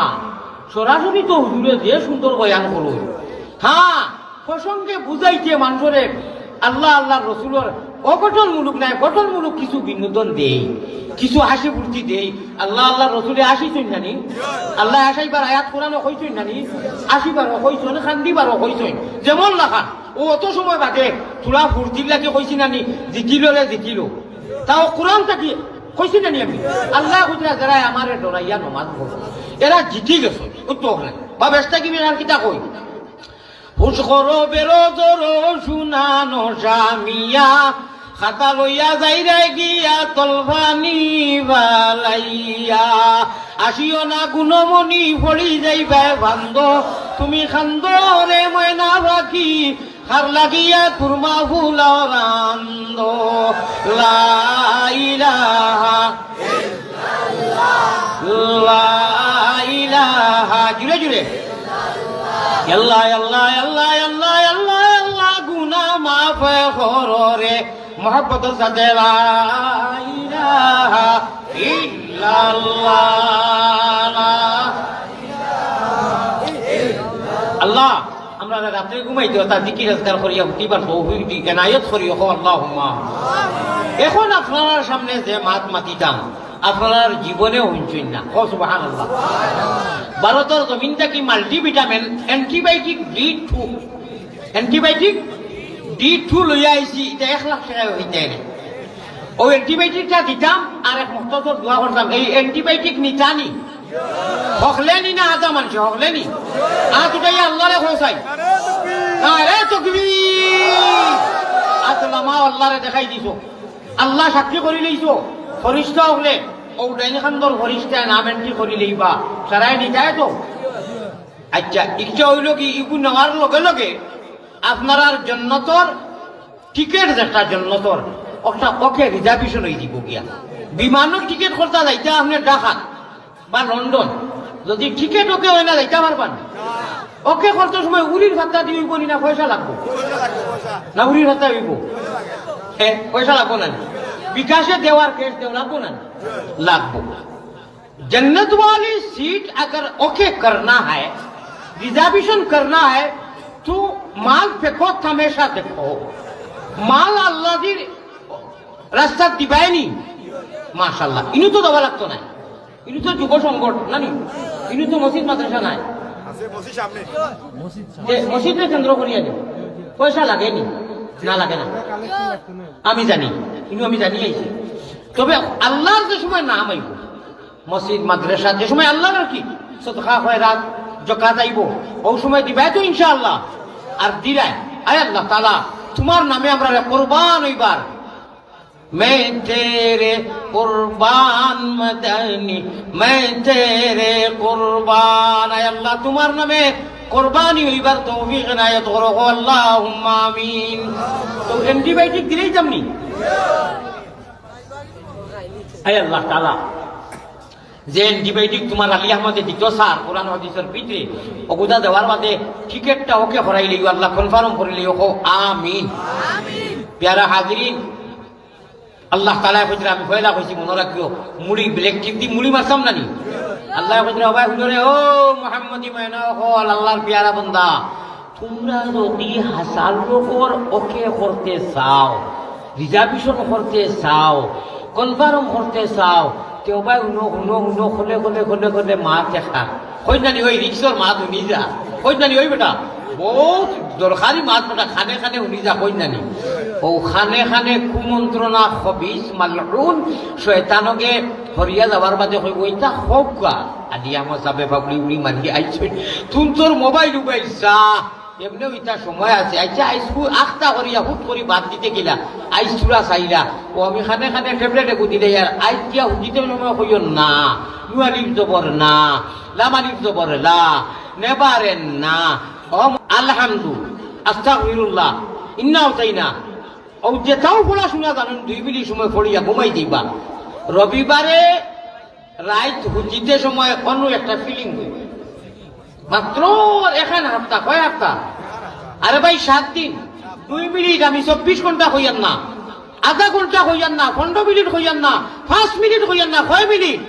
সরাসরি তো হুজুরে যে সুন্দর বয়ান করো। হ্যাঁ, প্রসঙ্গে বুঝাইতে মানষরে আল্লাহ, আল্লাহর রসুলর অগঠনমূলক নায়, গঠনমূলক কিছু বিনোদন দেই, কিছু হাসি ফুর্তি দেই। আল্লাহ, আল্লাহর রসুলে হাসিছইন নানি? আল্লায় হাসাইবার আয়াত কোরআনো কইছইন নানি? হাসিবারও কইছইন, কান্দিবারও কইছইন। যেমন লাখান, ও অত সময় বাদে থুড়া ফুর্তির লাগি কইছি নানি, জিতিল রে জিতিল। তাও কোরআন থাকি কইছি নানি আমি? আল্লায় কইরা যারা আমারে ডরাইয়া নমাজ পড়ে, এরা জিতি গেছে। ও তো না। বা বেশটা কি বেশান কিতা কই? হুশ করো বেরো ধরো সুনানো জামিয়া, খাতা লইয়া যাইরায় গিয়া তলফানি বালাইয়া। আসিও না গুণমণি পড়ি যাইবায় বান্দ, তুমি খান্দো রে ময়না পাখি, খার লাগিয়া কুরমা ফুলাও রান্দো। লা ইলাহা লা ইলাহা, জুরে জুরে। আল্লাহ, আল্লাহ, আল্লাহ, আল্লাহ, আল্লাহ, আল্লাহ, গুনা মাফ করো রে, মহব্বতর সাথে লা ইলাহা ইল্লাল্লাহ। আল্লাহ, আমরা রাত্রে ঘুমাইতে অতা জিকির আজকার করিয়া উঠিবার তৌফিক দি এনায়েত করিও, কও আল্লাহুম্মা। এখন আপনারার সামনে যে মাত মাতিতাম, আপনারার জীবনেও হুনছইন না। কও সুবহানাল্লাহ। ভারতর জমিন থাকি multivitamin antibiotic D two, antibiotic D two লইয়া আইছি, ইটা এক লাখ টেকা অইতে না। ও antibiotic টা দিতাম, আর এক মুখতসর দোয়া করতাম, এই antibiotic নিতা নি? হকলে নি না আধা মানষে, হকলে নি? আত উঠাইয়া আল্লারে কও চাই। নারে তকবীর। আত লামাও আল্লারে দেখাই দিছো। আল্লাহ সাক্ষী করি লইছো। ফরিস্তা হকলে, ও ডাইন খান্দর ফরিস্তায় নাম entry করি লইবা। সারাই নিতায় তো। আচ্ছা, ইচ্ছা অইলো কি, ইগু নেওয়ার লগে লগে আপনারার জন্নতর টিকেট যেটা জন্নতর, ওটা ওকে reservation অই দিব গিয়া। বিমানর টিকেট করতা যাইতা আপনে ঢাকা বা লন্ডন, যদি টিকেট ওকে অয় না যাইতা পারবা না। ওকে করতে সময় উড়ির ভাত্তা দিয়ে অইব নি না পয়সা লাগবো? না উড়ির ভাত্তা অইব? হ্যাঁ, পয়সা লাগবো না নি? বিকাশে দেওয়ার ক্যাশ দেওয়া লাগবো না নি? লাগবো। जन्नत वाली सीट अगर ओके करना है, रिजर्वेशन करना है, तो माल फेंको, तमाशा देखो। মাল আল্লাহর রাস্তাত দিবায় নি। মাশাআল্লাহ, ইনু তো দেওয়া লাগতো না। ইনু তো যুব সংগঠন না নি, ইনু তো মসজিদ মাদ্রাসা নাই। আছে মসজিদ সামনে। যে মসজিদরে কেন্দ্র করিয়া দিও। পয়সা লাগে নি? না লাগে না। আমি জানি, ইনু আমি জানি আইছি। তবে আল্লাহর যে সময় নাম আইব, মসজিদ, মাদ্রাসা, যে সময় আল্লাহর আর কি সদকা, খয়রাত, জকাত আইব, ও সময় দিবায় তো ইনশাআল্লাহ। আর দিরায়, আয় আল্লাহ তাআলা, তোমার নামে আমরা রে কুরবান অইবার। मैं तेरे कुर्बान मदनी, मैं तेरे कुर्बान। আয় আল্লাহ, তোমার নামে কুরবানি অইবার তৌফিক এনায়েত করো, আল্লাহুম্মা আমিন। তো antibiotic দিরাইতাম নি? আয় আল্লাহ তাআলা, যে antibiotic তোমার আলী আহমদে দিত স্যার, কোরআন হাদিসর ভিতরে, ওগুদা দেওয়ার বাদে টিকেটটা ওকে করাই লইও, আল্লাহ confirm করি লইও, কও আমিন। প্যারা হাজিরিন, আল্লাহ তাআলায় কইতরা, আমি পয়লা কইছি, মনো রাখিও, মুড়ি, black tea দি মুড়ি মারতাম না নি? আল্লায় কইতরা, "ও ভাই, হুনো রে, ও মুহাম্মদী ময়না অকল, আল্লাহর পিয়ারা বান্দা, তুমরা যদি হাজার লোকর OK করতে চাও, reservation করতে চাও, confirm করতে চাও, তে ও ভাই হুনো, হুনো, হুনো, খোলে, খোলে, খোলে, খোলে, মাত একটা।" কইন না নি, ওই risk-র মাত হুনি যা। কইন না নি, ওই বেটা, বউত দরকারি মাত বেটা, কানে কানে হুনি যা, কইন না নি। ও কানে কানে কুমন্ত্রণা, খবিস, মালউন, শয়তানগে হরিয়া যাওয়ার বাদে কইবো, "ইতা কউক্কা।" আদি আমার যাবে বাবলি উড়ি মারি আইছে। তুন তোর মোবাইল উবাইল চা। এমনেও ইতা সময় আছে। আচ্ছা, আইজ কু-, আখতা করিয়া হুট করি বাদ দিতে গেলা। আইজ চূড়া চাইলা। ও আমি কানে কানে tablet এগু দিলে আর আইজ গিয়া হুদিতে সময় কইও না। নু আলিফ জবর না। লাম আলিফ জবর লা। নেবারেন না। ও আলহামদু। আস্তাগফিরুল্লাহ। ইন্না উতাইনা। ও যেতাও পড়াশোনা জানইন, দুই মিনিট সময় পড়িয়া ঘুমাই দিবা। রবিবারে রাইত হুদিতে সময় অন্য একটা feeling অইবো। মাত্র এখান হাপ্তা, কয় হাপ্তা? আরে ভাই, সাত দিন। দুই মিনিট, আমি চব্বিশ ঘন্টা কইয়ার না, আধা ঘন্টা কইয়ার না, পনেরো মিনিট কইয়ার না, পাঁচ মিনিট কইয়ার না, কয় মিনিট?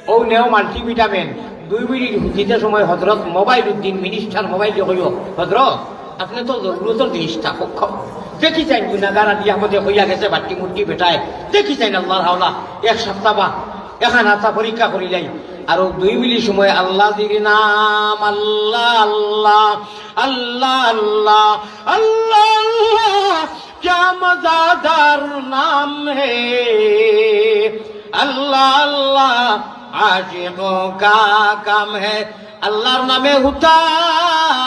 ও নেও multivitamin, দুই মিনিট হুদিতে সময় হজরত মোবাইল উদ্দিন minister মোবাইল দিয়া কইও, "হজরত, আপনে তো জরুরতর জিনিসটা খুব কম।" দেখি চাইন গুনাগার আদি আহমদে কইয়া গেছে, বাট্টি মুট্টি বেটায়। দেখি চাইন আল্লাহর হাওলা, এক সপ্তাহ বা এখান আতা পরীক্ষা করিলাই। আর ও দুই মিনিট সময় আল্লাহ জির নাম, আল্লাহ, আল্লাহ, আল্লাহ, আল্লাহ, আল্লাহ, আল্লাহ, क्या मज़ेदार नाम है। अल्लाह अल्लाह आशिकों का काम है। আল্লাহর নামে হুতা,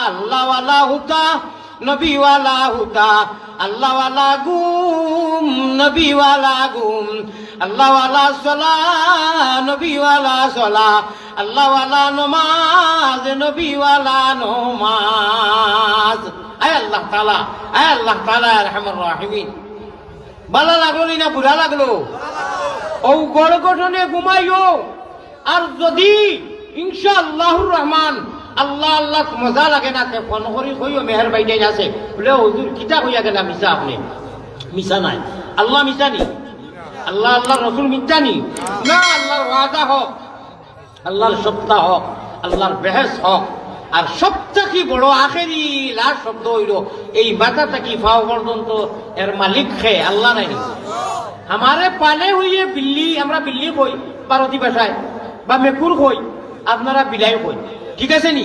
আল্লাহওয়ালা হুতা, নবীওয়ালা হুতা, আল্লাহওয়ালা ঘুম, নবীওয়ালা ঘুম, আল্লাহওয়ালা সলা, নবীওয়ালা সলা, আল্লাহওয়ালা নমাজ, নবীওয়ালা নমাজ। আয় আল্লাহ তাআলা, আয় আল্লাহ তাআলা, আরহামার রাহিমিন। বালা লাগলো নি না বুরা লাগলো? ও গড় গঠনে ঘুমাইও। আর যদি ইনশাআল্লাহুর রহমান আল্লাহ আল্লাহ মজা লাগে না, তে ফোন করি কইও মেহের ভাইটাইন আছে। বলে, "হুজুর, কিতা কইয়া গেলা মিছা আপনে?" মিছা নাই। আল্লাহ মিছা নি? আল্লাহ, আল্লাহর রসুল মিথ্যা নি? না, আল্লাহর ওয়াদা হক। আল্লাহর সত্তা হক, আল্লাহর বেহেশত হক। আর সব থাকি বড় আখেরি লাস্ট শব্দ অইলো, এই মাথা থাকি পাও পর্যন্ত এর মালিক কে? আল্লাহ নায় নি? हमारे पाले हुए बिल्ली, আমরা বিল্লি কই ভারতী ভাষায়, বা মেকুর কই, আপনারা বিলাই কই, ঠিক আছে নি?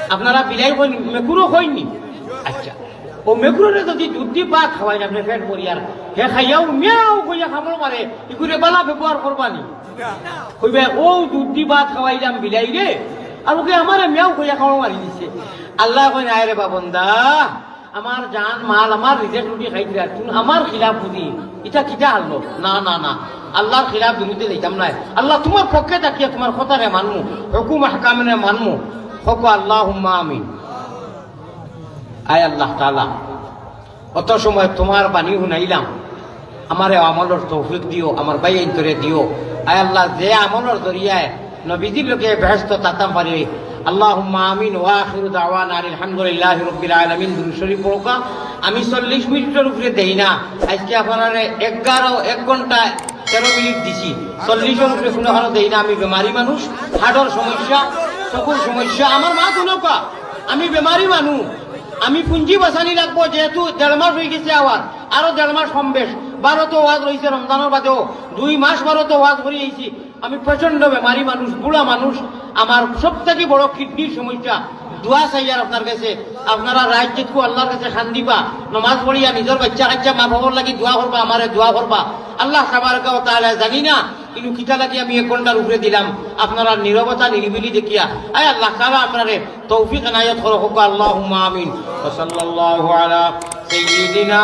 আপনারা বিলাই কই, মেকুরও কই নি? আচ্ছা, ও মেকুররে যদি দুধ দি ভাত খাওয়াইন আপনে পেট ভরিয়া, হে খাইয়াউ মিয়াউ কইয়া কামড় মারে, ইগুরে বালা ব্যবহার করবা নি? কইবা, "ও দুধ দি ভাত খাওয়াইলাম বিলাইরে, আর ওকে আমারে মিয়াউ কইয়া কামড় মারি দিছে।" আল্লায় কইন, "আয় রে বা বন্দা, আমার জান মাল, আমার রিজিক রুটি খাইতরা, তুমি আমার খিলাফ বুঝি, ইটা কিতা হারলো?" না, না, না, আল্লাহর খিলাফ বিরুদ্ধে যাইতাম নায়। আল্লাহ, তুমার পক্ষে থাকিয়া তুমার কথারে মানমু, হুকুম আহকামরে মানমু। কউক্কা আল্লাহুম্মা আমিন। আয় আল্লাহ তাআলা, অত সময় তুমার বাণী হুনাইলাম, আমারে আমলর তৌফিক দিও, আমার ভাইয়াইন্তরে দিও। আয় আল্লাহ, যে আমলর জরিয়ায় নবীজির লগে বেহেশতো থাকতাম পারি। আল্লাহুম্মা আমিন। ওয়া আখিরু দাওয়ানা আনিল হামদুলিল্লাহি রাব্বিল আলামিন। দুরূদ শরীফ পড়উক্কা। আমি চল্লিশ মিনিটর উপরে দেই না। আইজকে আপনারারে এগারো, এক ঘন্টা তেরো মিনিট দিছি। চল্লিশর উপরে কুনু কারো দেই না। আমি বেমারি মানুষ, হার্টর সমস্যা, চকুর সমস্যা, আমার মাত হুনউক্কা। আমি বেমারি মানুষ, আমি পুঞ্জি বাচানি লাগবো, যেহেতু দেড় মাস অইগেছে আওয়ার, আরো দেড় মাস কম বেশ। বারো তো ওয়াজ রইছে রমজানর বাদেও, দুই মাস বারো তো ওয়াজ করি আইছি। আমি প্রচন্ড বেমারি মানুষ, বুড়া মানুষ, আমার সব থাকি বড় কিডনির সমস্যা। দোয়া চাইয়ার আপনার গেছে, আপনারা রাইত যেটুকু আল্লাহর গেছে কান্দিবা, নমাজ পড়িয়া নিজর বাইচ্চা কাইচ্চা মা বাবার লাগি দোয়া করবা, আমারে দোয়া করবা। আল্লাহ তাবারাকা ওয়া তাআলা জানি না ইনু কিতা লাগি আমি এক ঘন্টার উপরে দিলাম, আপনারা নীরবতা নিরিবিলি দেখিয়া। আয় আল্লাহ তাআলা আপনারে তৌফিক এনায়েত করো, কউক্কা আল্লাহুম্মা আমিন। ওয়া সাল্লাল্লাহু আলা সাইয়্যিদিনা